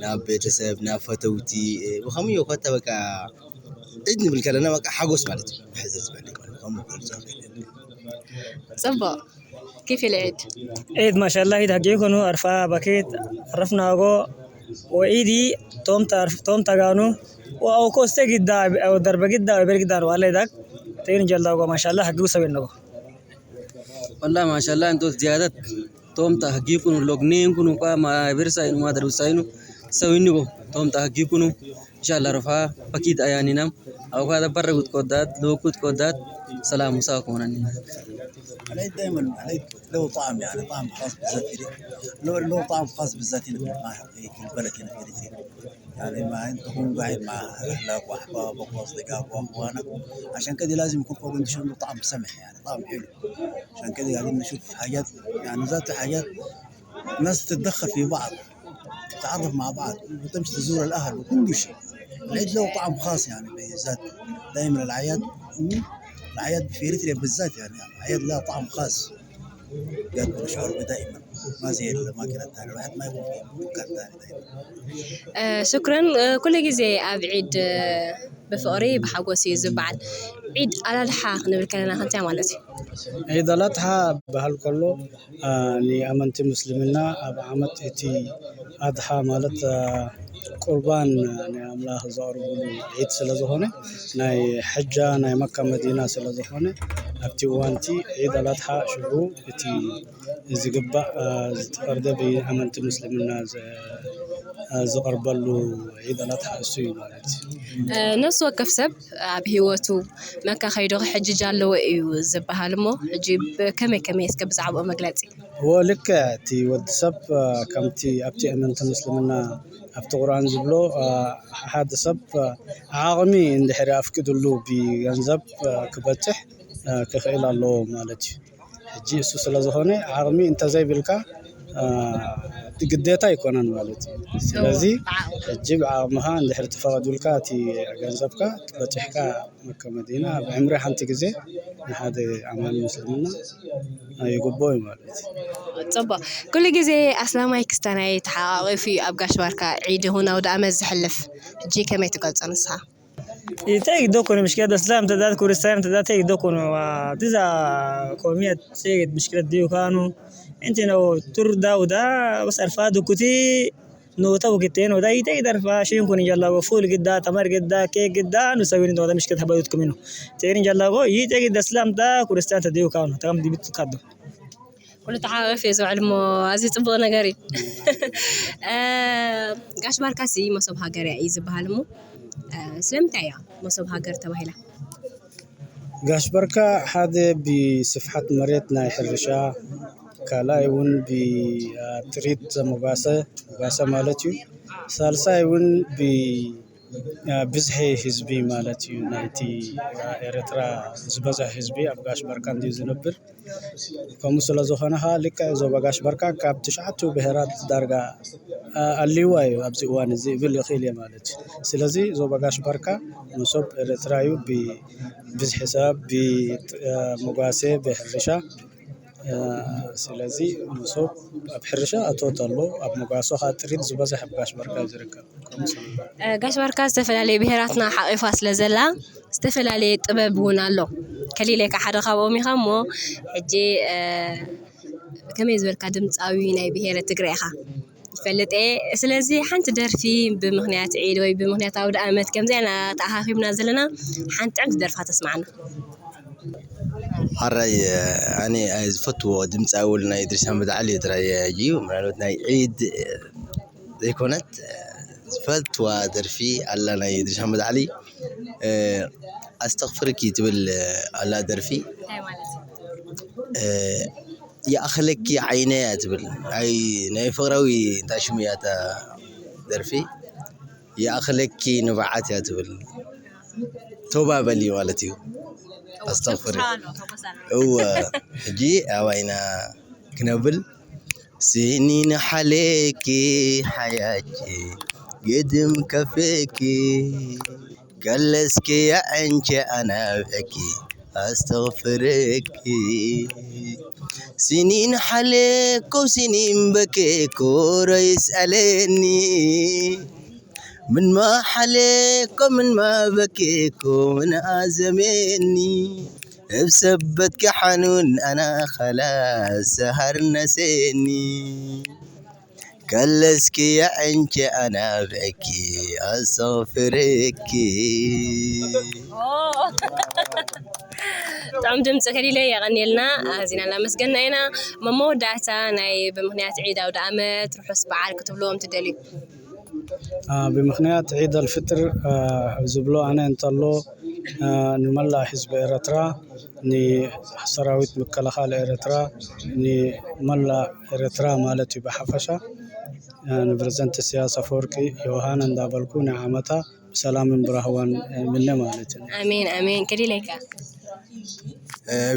ናብ ቤተሰብ፣ ናብ ፈተውቲ፣ እ፣ ብኸምኡ ኮታ በቃ ዒድ ንብል ከለና በቃ ሓጎስ ማለት እዩ። ሕዚ ዝበለይ ማለት ከምኡ ክገልጾ ይኽእል። ጽቡቕ። كيف العيد؟ ዒድ ማሻላ፣ ዒድ ሀጌ ኩኑ፣ ኣርፋ በኬት፣ ኣረፍናጎ፣ ወዒዲ፣ ቶም ተርፍ-፣ ቶም ተጋኑ፣ ወኣው ኮስተ ግዳ፣ ኣው ደርበ ግዳ፣ ወቤል ግዳ፣ ዋለ ዳግ፣ Teerin jallaa go mashallah haggu sawen no. Wallah mashallah, intos ziyadat tom ta haggi kunu lognen kunu kwa ma bersa inu ma darusa inu sawinni go tom ta haggi kunu. Inshallah rufa pakit ayaninam. Aw kada barragut kodat lokut kodat. Salamu sa konani. Alai daiman alai له طعم، يعني طعم خاص بالذات في، له له طعم خاص بالذات هنا في الماحة، في في البلد هنا في إريتريا. يعني ما أنت تكون قاعد مع أهلك وأحبابك وأصدقائك وأخوانك، عشان كده لازم يكون فوق عنده شنو، طعم سمح، يعني طعم حلو. عشان كده قاعدين نشوف حاجات، يعني ذات حاجات، ناس تتدخل في بعض، تتعرف مع بعض، وتمشي تزور الأهل وكل شيء. العيد له طعم خاص يعني بالذات. دائما الأعياد، مم، الأعياد في إريتريا بالذات، يعني الأعياد لها طعم خاص. قاعد بنشعر به دائما، ما زي الأماكن الثانية، الواحد ما يكون في مكان ثاني دائما. ሽክረን ኩሉ ግዜ ኣብ ዒድ ብፍቕሪ ብሓጎስ እዩ ዝበዓል። ዒድ ኣላድሓ ክንብል ከለና ከንታይ ማለት እዩ? ዒድ ኣላድሓ በሃል ከሎ ንኣመንቲ ምስልምና ኣብ ዓመት እቲ ኣድሓ ማለት ቁርባን ንኣምላኽ ዘቕርብሉ ዒድ ስለዝኾነ ናይ ሕጃ ናይ መካ መዲና ስለዝኾነ ኣብቲ እዋንቲ ዒድ ኣላድሓ ሽዑ እቲ ዝግባእ ዝተፈርደ ብኣመንቲ ምስልምና ዝቐርበሉ ዒድ ኣላድሓ እሱ እዩ ማለት እዩ። ነፍሲ ወከፍ ሰብ ኣብ ህይወቱ መካ ከይዱ ክሕጅጅ ኣለዎ እዩ ዝበሃል እሞ ሕጂ ከመይ ከመይ እስከ ብዛዕባኡ መግለፂ? እዎ ልክዕ እቲ ወዲ ሰብ ከምቲ ኣብቲ እምንቲ ምስልምና ኣብቲ ቁርኣን ዝብሎ ሓደ ሰብ ዓቕሚ እንድሕሪ ኣፍቂድሉ ብገንዘብ ክበፅሕ ክኽእል ኣለዎ ማለት እዩ። ሕጂ እሱ ስለዝኾነ ዓቕሚ እንተዘይብልካ ግዴታ ኣይኮነን ማለት እዩ። ስለዚ ሕጂ ብዓቕምኻ እንድሕሪ ተፈቐዱልካ እቲ ገንዘብካ በፂሕካ መካ መዲና ኣብ ዕምሪ ሓንቲ ግዜ ንሓደ ኣማኒ ምስልምና ይግብኦ እዩ ማለት እዩ። ፅቡቅ ኩሉ ግዜ ኣስላማይ ክስታናይ ተሓቃቂፉ እዩ ኣብ ጋሽ ባርካ ዒድ ይኹን ኣውደኣመት ዝሕልፍ ሕጂ ከመይ ትገልፆ ንስኻ? Tegid dokuni mishkilad islam tadat kuristan tadat tegid dokuni wa tiza komiyat tegid mishkilad diyu kanu inti no tur dauda bas arfa dukuti no tabu kite no dai tegid arfa shin kuni jalla go ful gidda tamar gidda ke gidda no sawini no mishkilad habadut kumino terin jalla go yi tegid islam da kuristan ta diyu kanu tagam dibit kadu. ኩሉ ተሓቋቒፉ እዩ ዝውዕል እሞ ኣዝዩ ፅቡቕ ነገር እዩ። ጋሽ ባርካሲ መሶብ ሃገር እያ እዩ ዝበሃል እሞ ስለምንታይ እያ መሶብ ሃገር ተባሂላ? ጋሽ ባርካ ሓደ ብስፍሓት መሬት ናይ ሕርሻ፣ ካልኣይ እውን ብጥሪት ዘሞጋሰ ሞጋሰ ማለት እዩ። ሳልሳይ እውን ብ ብዝሒ ህዝቢ ማለት እዩ ናይቲ ኤርትራ ዝበዝሕ ህዝቢ ኣብ ጋሽ በርካ እንድዩ ዝነብር። ከምኡ ስለ ዝኾነ ኸዓ ልክዕ ዞባ ጋሽ በርካ ካብ ትሽዓቱ ብሄራት ዳርጋ ኣልይዋ እዩ ኣብዚ እዋን እዚ እብል ይኽእል እየ ማለት እዩ። ስለዚ ዞባ ጋሽ በርካ መሶብ ኤርትራ እዩ ብብዝሒ ሰብ ብመጓሰ ብሕርሻ ስለዚ መሶብ ኣብ ሕርሻ እቶት ኣሎ ኣብ መጓሶ ከዓ ጥሪት ዝበዝሕ ኣብ ጋሽ በርካ እዩ ዝርከብ። ጋሽ ባርካ ዝተፈላለየ ብሄራትና ሓቂፋ ስለ ዘላ ዝተፈላለየ ጥበብ እውን ኣሎ። ከሊለካ ሓደ ካብኦም ኢኻ እሞ ሕጂ ከመይ ዝበልካ ድምፃዊ ናይ ብሄረ ትግረ ኢኻ ይፈልጥ እየ። ስለዚ ሓንቲ ደርፊ ብምክንያት ዒድ ወይ ብምክንያት ኣውደ ኣመት ከምዚኣ ኢና ተኣኻኺብና ዘለና ሓንቲ ጥዕምቲ ደርፋ ተስማዕና። ሓራይ ኣነ ዝፈትዎ ድምፃዊ ወሉ ናይ ድሪሳ መድዓሊ ጥራይ እዩ ምናልባት ናይ ዒድ ዘይኮነት ዝፈትዋ ደርፊ ኣላ ናይ ድሪሻ መድዓሊ ኣስተኽፍርኪ ትብል ኣላ ደርፊ ይኣኽለኪ ዓይነ እያ ትብል ናይ ፍቕራዊ እንታይ ሽሙ እያ እታ ደርፊ ይኣኽለኪ ንብዓት እያ ትብል ተውባ በሊ ማለት እዩ ኣስተኽፍር እወ ሕጂ ኣባይና ክነብል ስኒን ሓሌኪ ሓያቼ ግድም ከፌኪ ከለስኪ የዐንቼ ኣናብዕኪ ኣስተኽፍርኪ ስኒን ሓሌኮ ስኒን በኬኮ ረይስኣለኒ ምንማ ሓሌኮ ምንማ በኬኮ ንኣዘሜኒ እብ ሰበትኪ ሓኑን ኣና ኸላስ ሰሃር ነሴኒ ከለስኪ የዕንቼ ኣናብዕኪ ኣስተኽፍርኪ ጥዑም ድምፂ ከሊለ የቐንየልና። ኣዚና እናመስገና ኢና። መመወዳእታ ናይ ብምኽንያት ዒድ ኣውደ ኣመት ርሑስ በዓል ክትብልዎም ትደልዩ? ብምኽንያት ዒድ ኣልፍጥር ዝብሎ ኣነ እንተሎ፣ ንመላእ ህዝቢ ኤረትራ፣ ንሰራዊት ምክልኻል ኤረትራ፣ ንመላእ ኤረትራ ማለት እዩ ብሓፈሻ፣ ንፕረዚደንት ኢሳያስ ኣፈወርቂ ዮሃና እንዳበልኩ ንዓመታ ብሰላምን ብራህዋን ምነ ማለት እዩ። ኣሜን ኣሜን። ከዲለካ።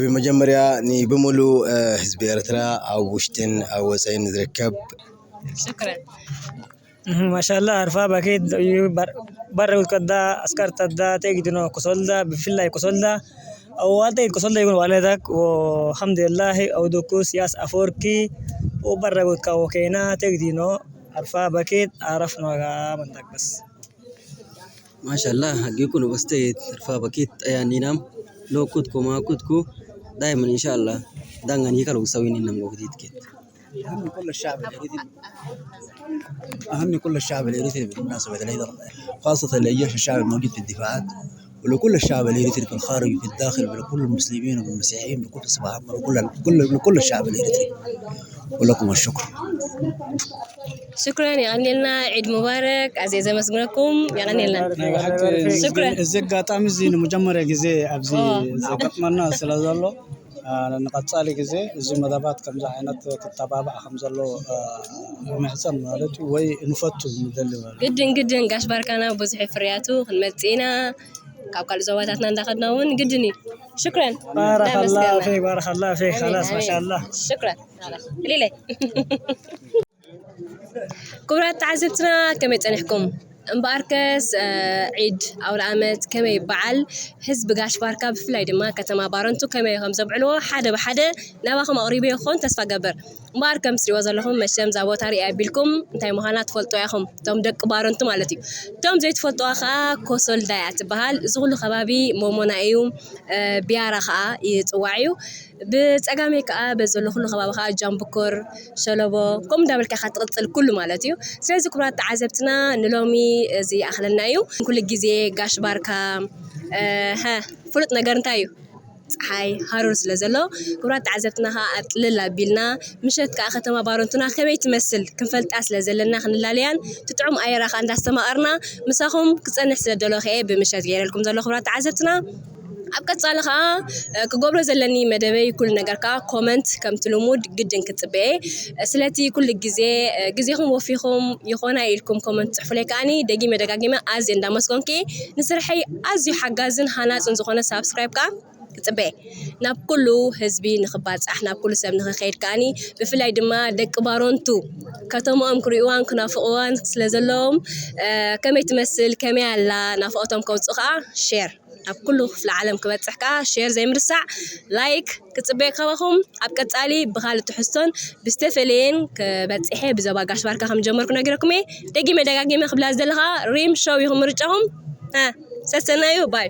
ብመጀመርያ ንብሙሉእ ህዝቢ ኤርትራ ኣብ ውሽጥን ኣብ ወፃኢን ዝርከብ ሽክረን። ማሻላ ኣርፋ ባኬት እዩ። በረጉት ከዳ ኣስካር ተዳ ተግድኖ ኮሶልዳ ብፍላይ ኮሶልዳ ኣዋልተ ኮሶልዳ ይጉን ዋለታክ። ወሓምዱላሂ ኣውዶኩስ ያስ ኣፈወርቂ ወበረጉት ካወ ኬና ተግዲኖ ኣርፋ ባኬት ኣረፍ ነጋ መንታቅስ። ማሻላ ሀጊኩ ነው በስተ ተርፋ በኪት ጠያኒናም ሎኩትኩ ማኩትኩ ዳይመን ኢንሻላ ዳንጋን ይከል ውሳዊኒ ነም ወክዲት ኬት أهم كل الشعب الإريتري أهم كل الشعب الإريتري بالمناسبة العيد خاصة للجيش الشعبي الموجود في الدفاعات ولكل الشعب الإريتري في الخارج وفي الداخل ولكل المسلمين والمسيحيين بكل صفة عامة ولكل كل لكل الشعب الإريتري ولكم الشكر. ሽክረን የቐንልና። ዒድ ሙባረክ። ኣዝየ ዘመስግነኩም። የቐንልና። ናይ ብሓቂ እዚ ሽክረን። እዚ ኣጋጣሚ እዚ ንመጀመርያ ግዜ ኣብዚ ኦ። ዘጋጥመና ስለ ዘሎ፣ አ፣ ንቐጻሊ ግዜ እዚ መደባት ከምዚ ዓይነት ክተባባዕ ከም ዘለዎ፣ አ፣ ንምሕጸን ማለት እዩ፣ ወይ ንፈቱ ንደሊ ማለት እዩ። ግድን ግድን ጋሽ ባርካና ብዙሕ ፍርያቱ ክንመጽእ ኢና። ካብ ካልእ ዞባታትና እንዳኸድና እውን ግድን እዩ። ሽክረን። ባረከላ እናመስገና። ፊክ ባረከላ ፊክ ኣሜን፣ خلاص ኣሜን። ማሻላ ሽክረን። ሊለ ክቡራት ተዓዘብትና ከመይ ጸኒሕኩም? እምበኣርከስ ዒድ ኣውደ ኣመት ከመይ በዓል ህዝቢ ጋሽ ባርካ ብፍላይ ድማ ከተማ ባረንቱ ከመይ ከም ዘብዕልዎ ሓደ ብሓደ ናባኹም ኣቕሪበ ይኾን ተስፋ ገብር። እምበኣር ከም ትሪእዎ ዘለኹም መቸም እዛ ቦታ ሪኣ ኣቢልኩም እንታይ ምዃና ትፈልጡ ኢኹም። እቶም ደቂ ባረንቱ ማለት እዩ። እቶም ዘይትፈልጥዋ ከዓ ኮሶልዳ እያ ትበሃል። እዚ ኩሉ ከባቢ ሞሞና እዩ። ቢያራ ከዓ ይፅዋዕ እዩ። ብፀጋመይ ከዓ በዚ ዘሎ ኩሉ ከባቢ ከዓ ጃምብኮር፣ ሸለቦ ከምኡ እንዳበልካ ኢኻ ትቕፅል ኩሉ ማለት እዩ። ስለዚ ክቡራት ተዓዘብትና ንሎሚ እዚ ይኣኽለና እዩ። ኩሉ ግዜ ጋሽ ባርካ ሀ ፍሉጥ ነገር እንታይ እዩ? ፀሓይ ሃሩር ስለ ዘሎ ክቡራት ተዓዘብትና ከዓ ኣጥልል ኣቢልና ምሸት ከዓ ከተማ ባረንቱና ከመይ ትመስል ክንፈልጣ ስለ ዘለና ክንላለያን ትጥዑም ኣየራ ከዓ እንዳስተማቐርና ምሳኹም ክፀንሕ ስለ ደለኹ እየ ብምሸት ገይረልኩም ዘሎ ክቡራት ተዓዘብትና። ኣብ ቀፃሊ ከዓ ክገብሮ ዘለኒ መደበይ ኩሉ ነገር ከዓ ኮመንት ከምቲ ልሙድ ግድን ክፅበየ ስለቲ ኩሉ ግዜ ግዜኹም ወፊኹም ይኾና ኢልኩም ኮመንት ፅሕፉለይ ከዓኒ ደጊመ ደጋጊመ ኣዝየ እንዳመስገንኩ እየ። ንስርሐይ ኣዝዩ ሓጋዝን ሃናፅን ዝኾነ ሳብስክራይብ ከዓ ክፅበየ ናብ ኩሉ ህዝቢ ንክባፃሕ ናብ ኩሉ ሰብ ንክከይድ ከዓኒ ብፍላይ ድማ ደቂ ባሮንቱ ከተምኦም ክሪእዋን ክናፍቅዋን ስለዘለዎም ከመይ ትመስል ከመይ ኣላ ናፍቆቶም ከውፅኡ ከዓ ሼር ናብ ኩሉ ክፍለ ዓለም ክበፅሕ ከዓ ሼር ዘይምርሳዕ ላይክ ክፅበየ ካባኹም ኣብ ቀፃሊ ብካልእ ትሕዝቶን ብዝተፈለየን ክበፅሐ ብዘባ ጋሽ ባርካ ከም ጀመርኩ ነጊረኩም እየ ደጊመ ደጋጊመ ክብላ ዝደለካ ሪም ሾው ይኹም ምርጫኹም ሰሰናዩ ባይ